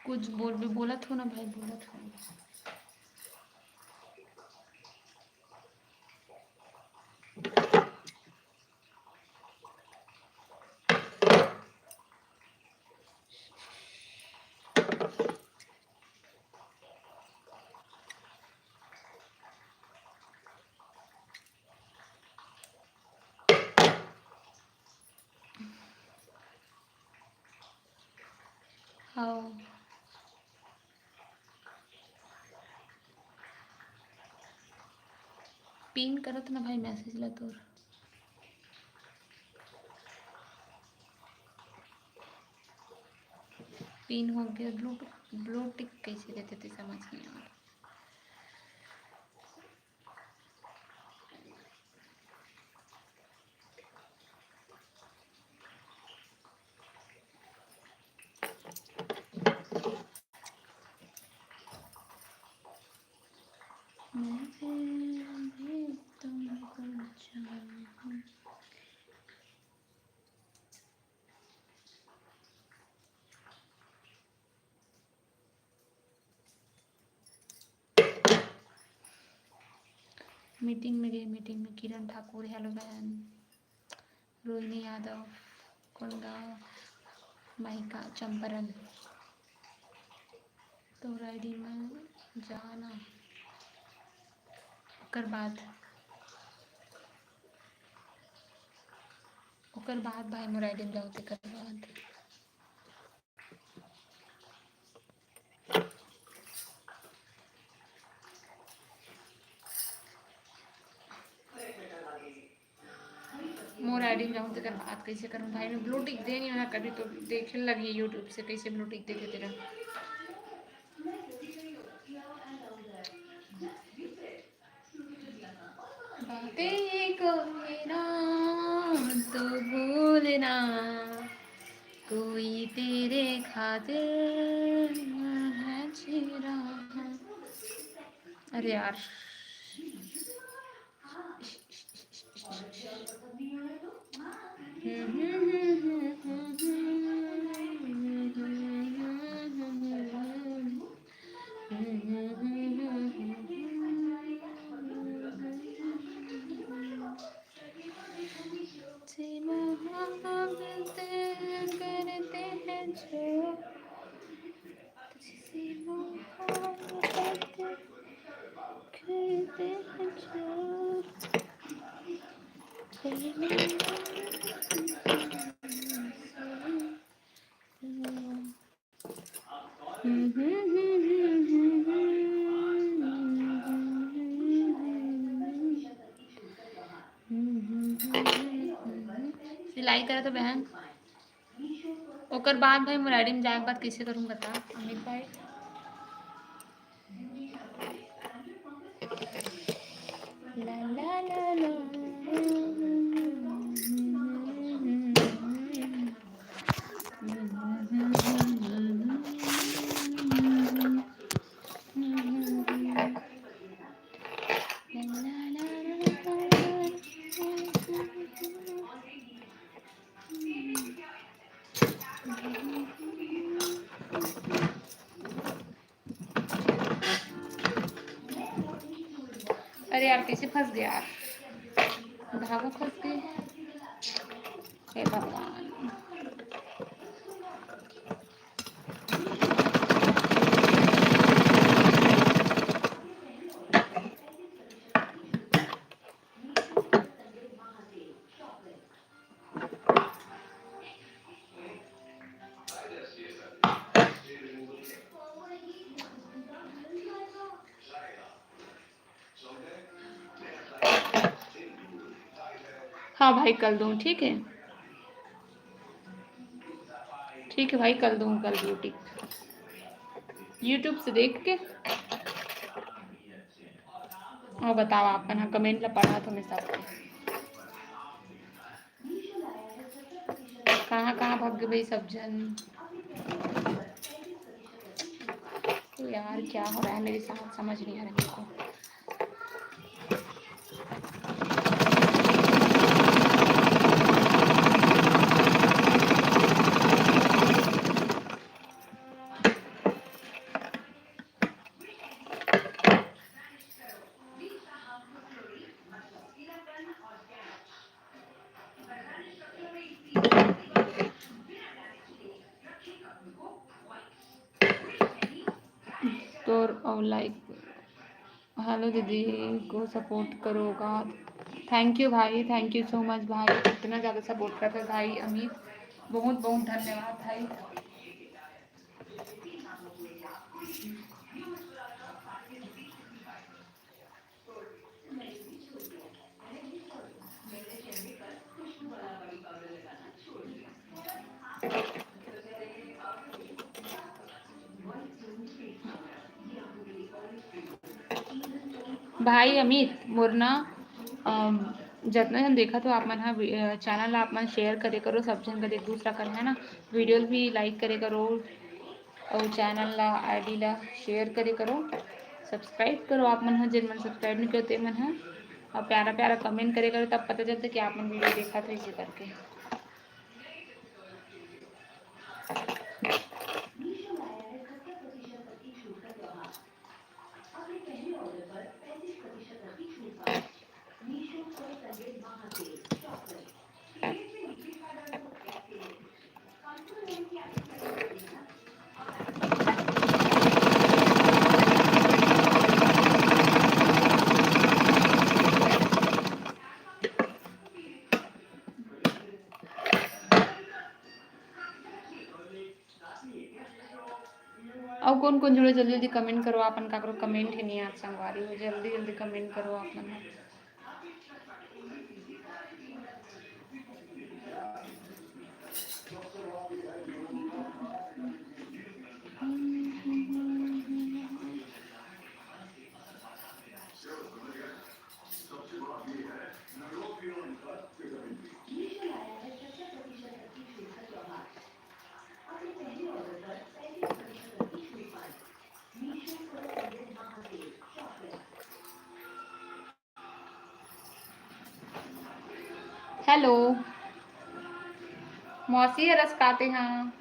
कुछ बोल भी, बोलत हो ना भाई, बोलत हो। हाँ। पिन करत ना भाई मैसेज ला तोर। पिन हो गया, ब्लू, ब्लू टिक कैसे देते थे, समझ नहीं आ रहा। मैं भी तुमको चाहूँ। मीटिंग में गए, मीटिंग में किरण ठाकुर, हेलो बहन, रोहिणी यादव, कोंडागांव, माहिका, चंपारण। तोर आईडी में जाना, ओकर बाद, ओकर बाद भाई मोर आईडी में जाओ, तेकर बाद। मोर मुरारी म जाहूँ तेकर बाद कइसे करहूँ भाई, मैं blue tick दे नइ हँव ना, कभी तो देखे लगही YouTube से कइसे blue tick देथे तेला। बातें ये कोई ना तो भूलना, कोई तेरे खातिर है जी रहा। अरे यार, से मोहब्बत करते हैं जो, तुझसे मोहब्बत करते हैं जो। सिलाई करत हो बहन? ओकर बाद भाई मुरारी में जाए के बाद कइसे करूँ बता अमित भाई? ला, ला, ला, ला। अरे यार, कइसे फंस गया यार, धागा फंस गए। हे भगवान। हाँ भाई, कल दूँ, ठीक है? ठीक है भाई, कल दूँ, कल ब्लू टिक YouTube से देख के। अउ बताओ, आप मन ह comment ला पढ़ा तो मैं सबके। कहाँ कहाँ भग गए भाई सब जन? तो यार, क्या हो रहा है मेरे साथ, समझ नहीं आ रहा मेरे को। तोर अउ like, hello दीदी को support करो का? Thank you भाई, thank you so much भाई, इतना ज़्यादा support करते भाई अमित, बहुत बहुत धन्यवाद भाई। भाई अमित, मोर ना, अम, जतना झन देखत हो आप मन ह, अ, channel ला आप मन share करे करो, सब झन कर एक दूसरा कर, है ना, videos भी like करे करो, अउ channel ला, ID ला share करे करो, subscribe करो आप मन ह, जेन मन subscribe नहीं करते मन ह, अउ प्यारा प्यारा comment करे करो, तब पता चलता कि आप मन video देखत हो इसे करके। अउ कोन कोन जुड़े, जल्दी जल्दी comment करो, आपन काकरो comment ही नहीं आत संगवारी हो, जल्दी जल्दी comment करो आप मन। हेलो, मौसी ह रस काते हाँ।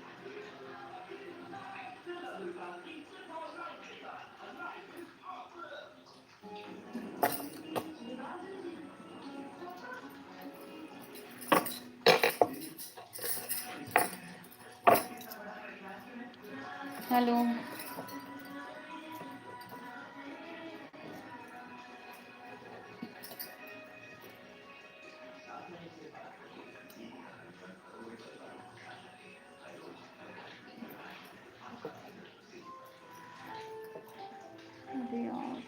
हेलो। अरे यार।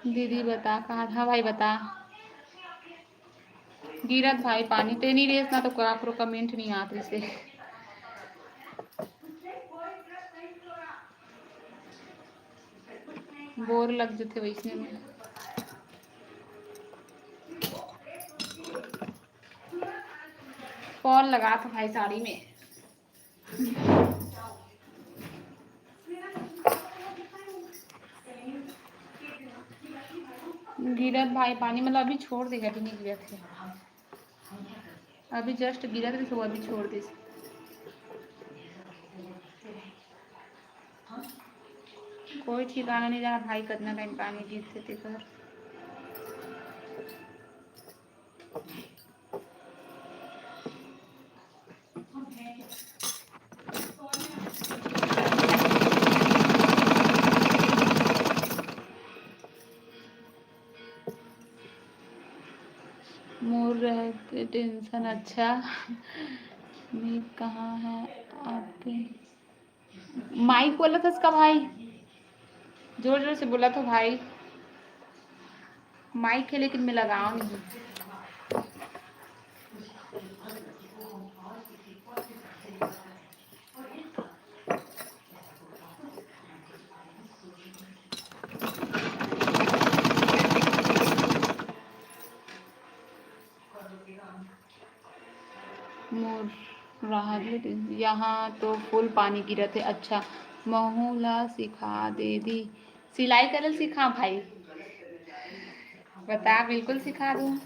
दीदी बता कहाँ था भाई, बता। गिरत भाई पानी तेनी रेस ना तो काकरो कमेंट नहीं आत रिसे। बोर लग जथे वैसने में। फॉल लगा था भाई साड़ी में। गिरत भाई पानी मतलब अभी छोड़ देगा, अभी नहीं गिरत है। अभी जस्ट गिरत रहिस, वो अभी छोड़ दिस। कोई ठिकाना नहीं जाना भाई, कितना टाइम पानी गिरथे तेकर। मोर रह के टेंशन अच्छा। मीत कहाँ है आपके? माइक बोला था इसका भाई, जोर जोर से बोला था भाई। माइक है लेकिन मैं लगाओ नहीं। मोर राहत ले, यहाँ तो फुल पानी गिरत है। अच्छा, महू ला सिखा दे दी, सिलाई करल सिखा भाई। बता, बिल्कुल सिखा दूँ।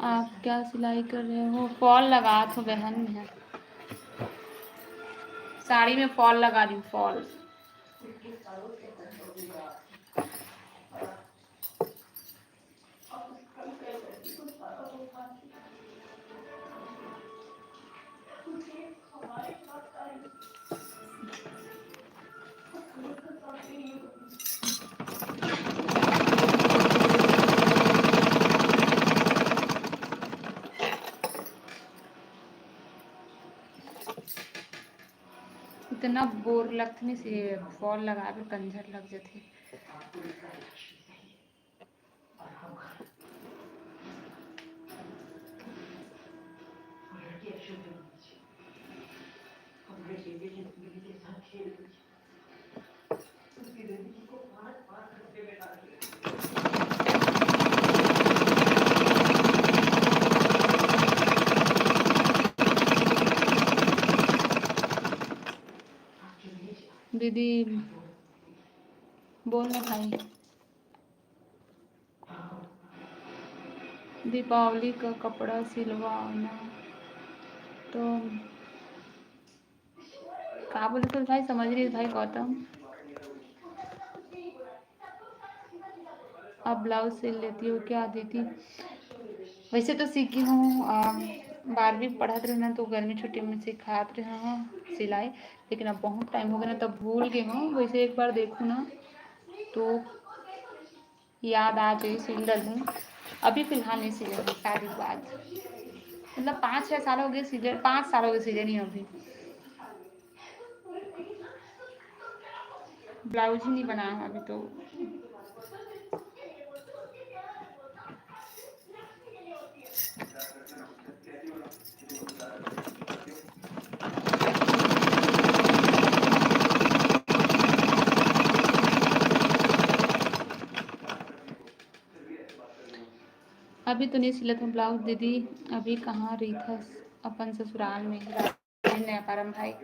आप क्या सिलाई कर रहे हो? फॉल लगा थो बहन में, साड़ी में फॉल लगा दी, फॉल। इतना बोर लगथे नहीं से फॉल लगाबे, कंझर लग जथे। दीदी, बोल ना भाई। दीपावली का कपड़ा सिलवाना तो का बोले तो भाई, समझ रही भाई गौतम। अब ब्लाउज सिल लेती हो क्या दीदी? वैसे तो सीखी हूँ, अ, बारहवीं पढ़त रहे ना, तो गर्मी छुट्टी में सिखात रहे हूँ सिलाई, लेकिन अब बहुत टाइम हो गया ना, तब भूल गए हूँ। वैसे एक बार देखूँ ना, तो याद आ जाई, सिल डलहूँ। अभी फिलहाल नहीं सिले हूँ, शादी के बाद, मतलब, पाँच छः साल हो गए सिले, पाँच साल हो गए सिले नहीं अभी। ब्लाउज ही नहीं बनाया अभी तो। अभी तो नहीं सिलत हूँ ब्लाउज दीदी। अभी कहाँ रहिथस? अपन ससुराल में, राजधानी नया पारम भाई।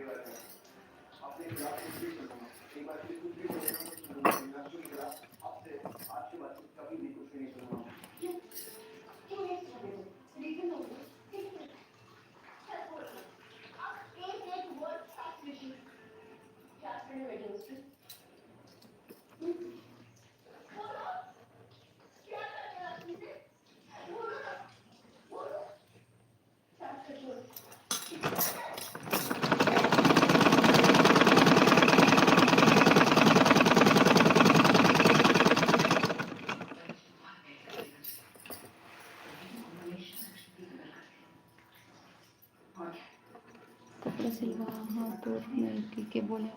कपड़ा सिलवा, हाँ, तोर नइकी के बोले।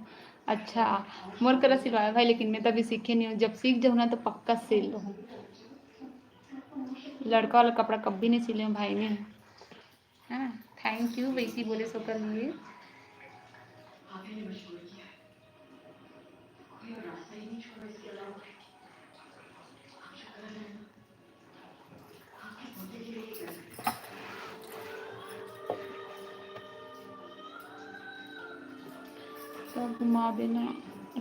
अच्छा, मोर करा सिलवाए भाई, लेकिन मैं तो अभी सीखे नहीं हूँ। जब सीख जाऊँ ना, तो पक्का सिल लूँ। लड़का वाला कपड़ा कभी नहीं सिले हूँ भाई मैं, है ना? Thank you वैसी बोले सो कर लिए। तो घुमाबे ना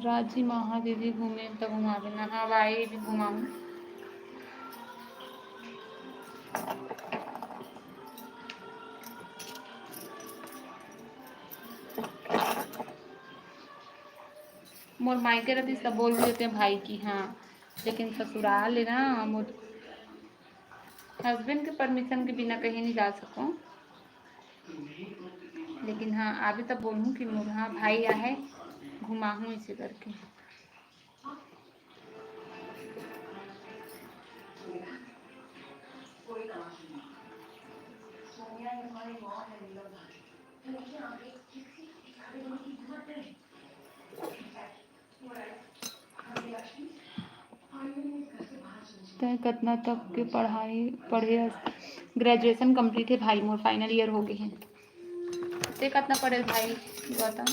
राजी महा दीदी, घूमे तो घुमाबे ना। हाँ भाई, भी घुमाऊँ। मोर मायके रहिस त बोल भी देते भाई कि हाँ, लेकिन ससुराल है ना, मोर husband के permission के बिना कहीं नहीं जा सकूँ। लेकिन हाँ, अभी तब बोलूँ कि मोर हाँ भाई आहे, घुमाहूँ इसे करके। तैं कतना तक के पढ़ाई पढ़े हस? Graduation complete हे भाई मोर, final year हो गे हे। तैं कतना पढ़े भाई, बता।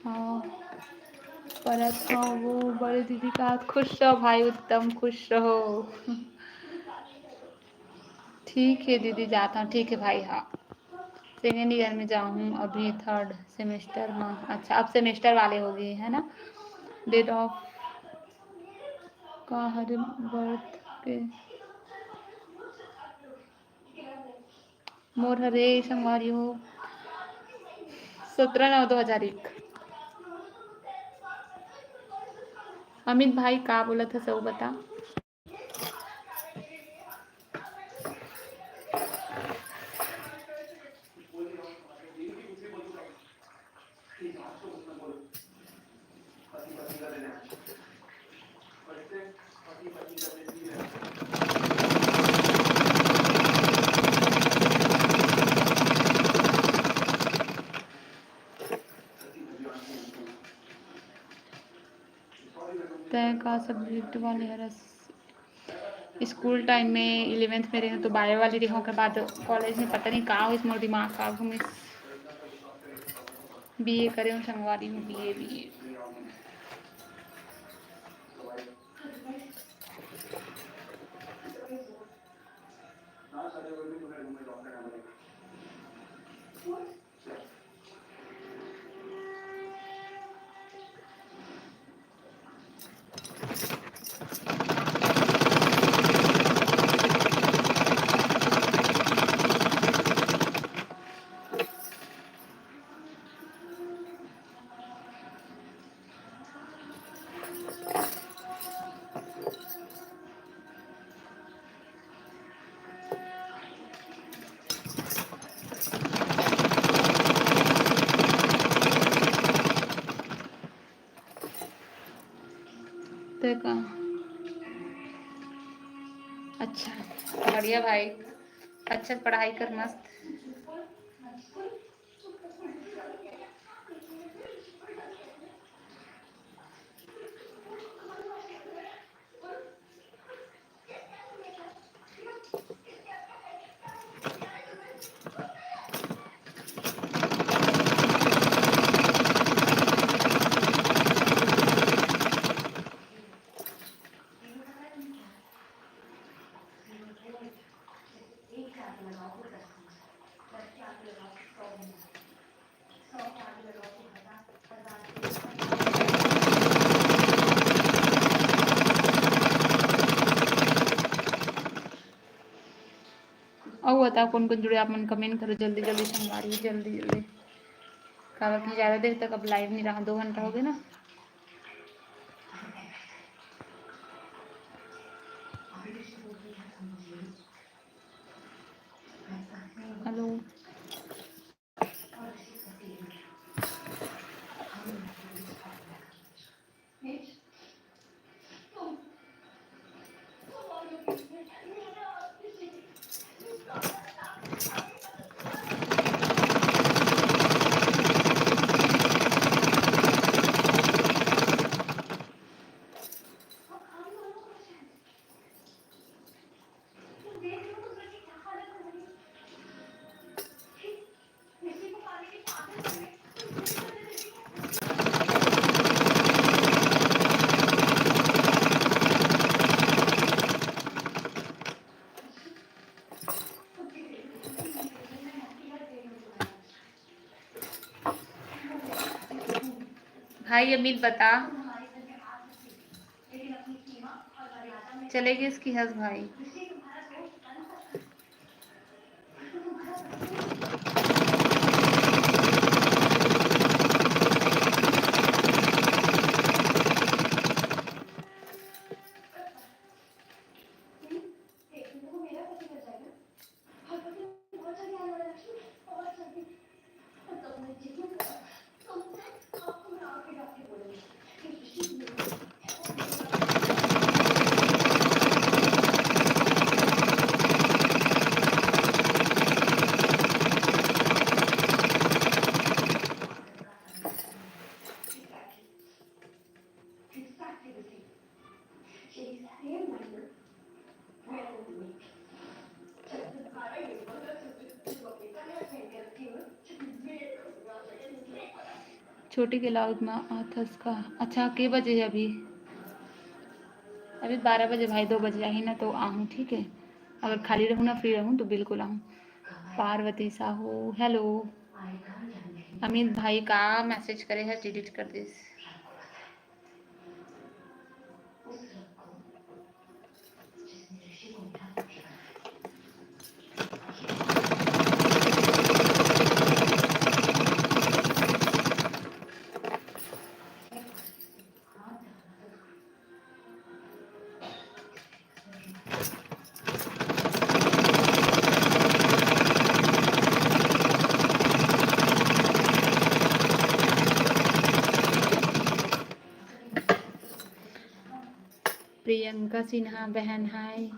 हाँ, परत हव वो बड़े दीदी का। खुश रहो भाई उत्तम, खुश रहो। ठीक है दीदी, जाता हूँ। ठीक है भाई, हाँ, second year में जाऊँ अभी, third semester में। अच्छा, अब semester वाले हो गए है ना? Date of का हरे birth के मोर हरे संगवारी हो, सत्रह नौ दो हजार एक। अमित भाई का बोलत हस, वो बता। तैं का subject वाले हरस? School time में eleventh में रहे तो bio वाली रहे, ओकर बाद college में पता नहीं का होइस, मोर दिमाग का घूमिस। B A करे हूँ संगवारी हूँ, B A, B A। बढ़िया भाई, अच्छा पढ़ाई कर मस्त। अउ बताओ कोन कोन जुड़े आप मन, comment करो जल्दी जल्दी संगवारी, जल्दी जल्दी, काबर कि ज्यादा देर तक अब live नहीं रहा, दो घंटा हो गया ना। Hello। भाई अमित बता, चले गए इसकी हंस भाई। छोटी के live में आथस का? अच्छा, के बजे है अभी? अभी बारह बजे भाई, दो बजे आही ना तो आहूँ, ठीक है? अगर खाली रहूँ ना, free रहूँ तो बिल्कुल आहूँ। पार्वती साहू, hello। अमित भाई का message करे है, delete कर दिस। प्रियंका सिन्हा बहन, हाय।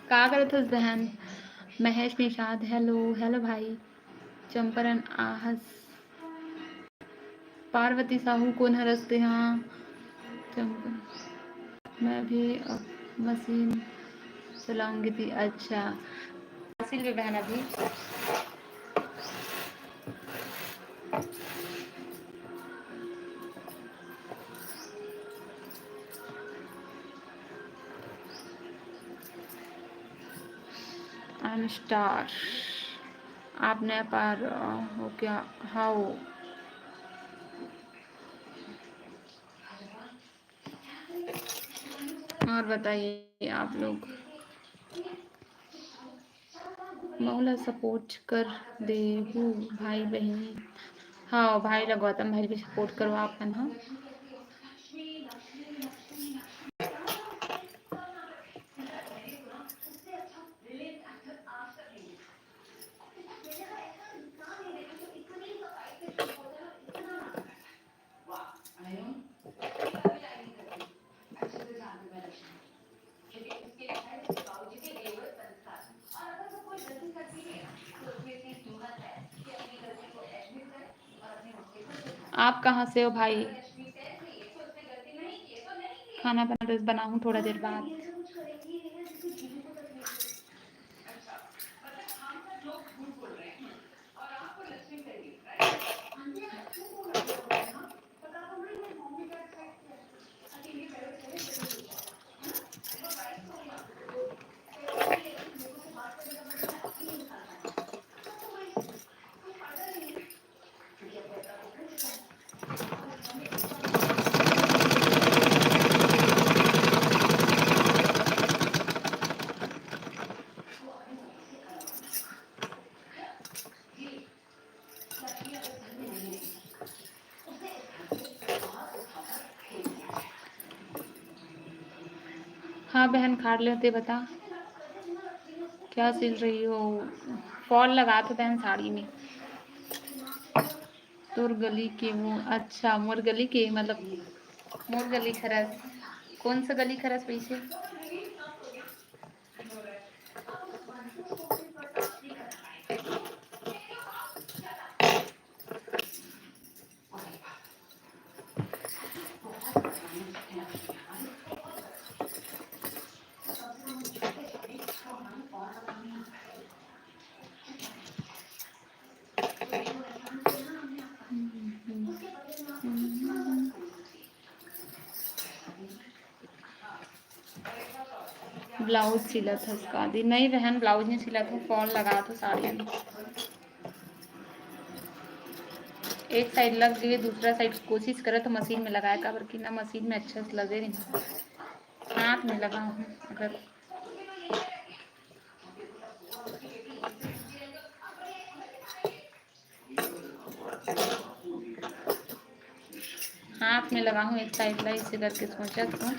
का करत हस बहन? महेश निषाद, hello, hello भाई। चंपारण आहस। पार्वती साहू, कोन हरस ते? हाँ, चंपारण। मैं भी अब मशीन चलाऊंगी थी। अच्छा, सिल्वी बहन अभी। I'm star। आप नया पार, अ, हो क्या? हाओ। और बताइए आप लोग। महू ला support कर देहू भाई बहिनी। हाँ, भाई ला, गौतम भाई भी support करवा अपन, हाँ। आप कहाँ से हो भाई? खाना बना, बस बनाऊँ थोड़ा देर बाद। हाँ बहन, खाड़ ले होते बता, क्या सिल रही हो? फॉल लगा तो बहन साड़ी में। तोर गली के वो, अच्छा, मोर गली के, मतलब मोर गली खरस, कौन सा गली खरस वैसे? ब्लाउज सिलत हस का दी? नहीं बहन, ब्लाउज नहीं सिलत हूँ, फॉल लगा तो साड़ी में। एक साइड लग गई, दूसरा साइड कोशिश करे तो मशीन में लगाए, काबर कि ना मशीन में अच्छा से लगे नहीं, हाथ में लगा हूँ। अगर हाथ में लगा हूँ एक साइड ला, इसे करके सोचा तो।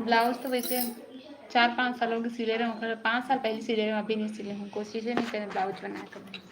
ब्लाउज तो वैसे चार पाँच साल हो गए सिले रहे हूँ, पाँच साल पहले सिले रहे हूँ, अभी नहीं सिले हूँ, कोशिश नहीं करें ब्लाउज बना कर।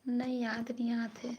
नहीं, याद नहीं आते।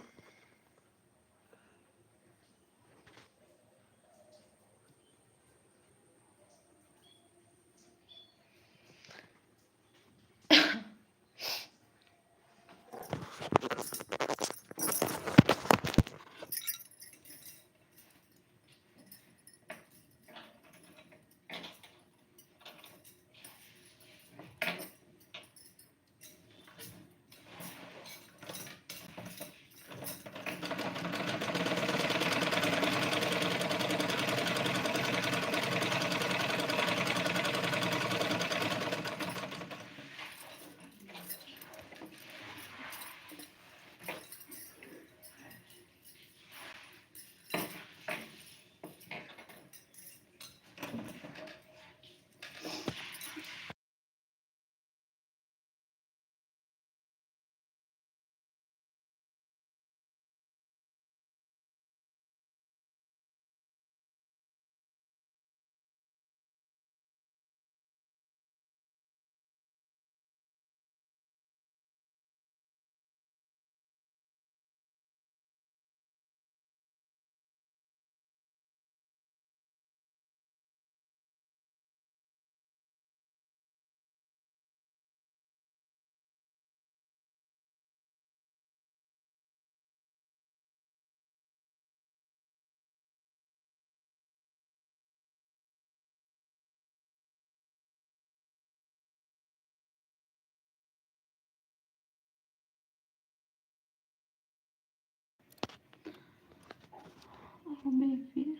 हमें फिर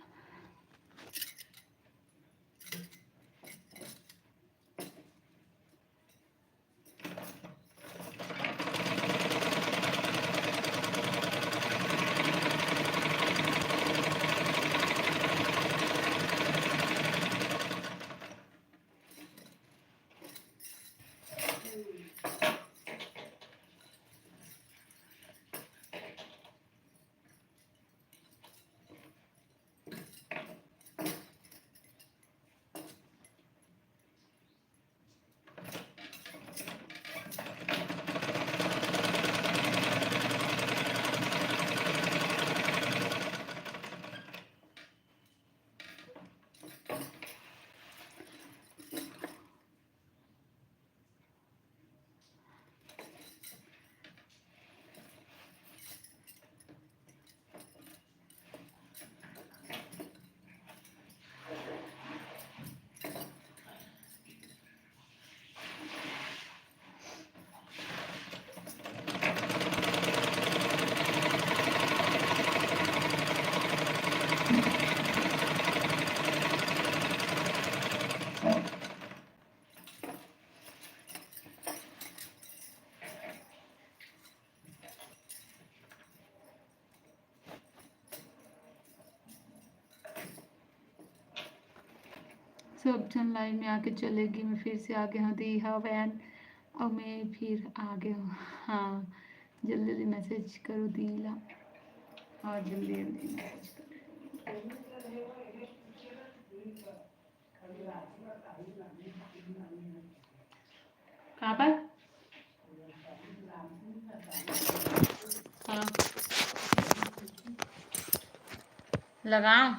सब झन लाइन में आके चले गे, मैं फिर से आगे हूँ दी हवैन, और मैं फिर आगे हूँ। हाँ, जल्दी जल्दी मैसेज करो दी ला, और जल्दी जल्दी मैसेज करो। कहाँ पर? हाँ। लगाओ।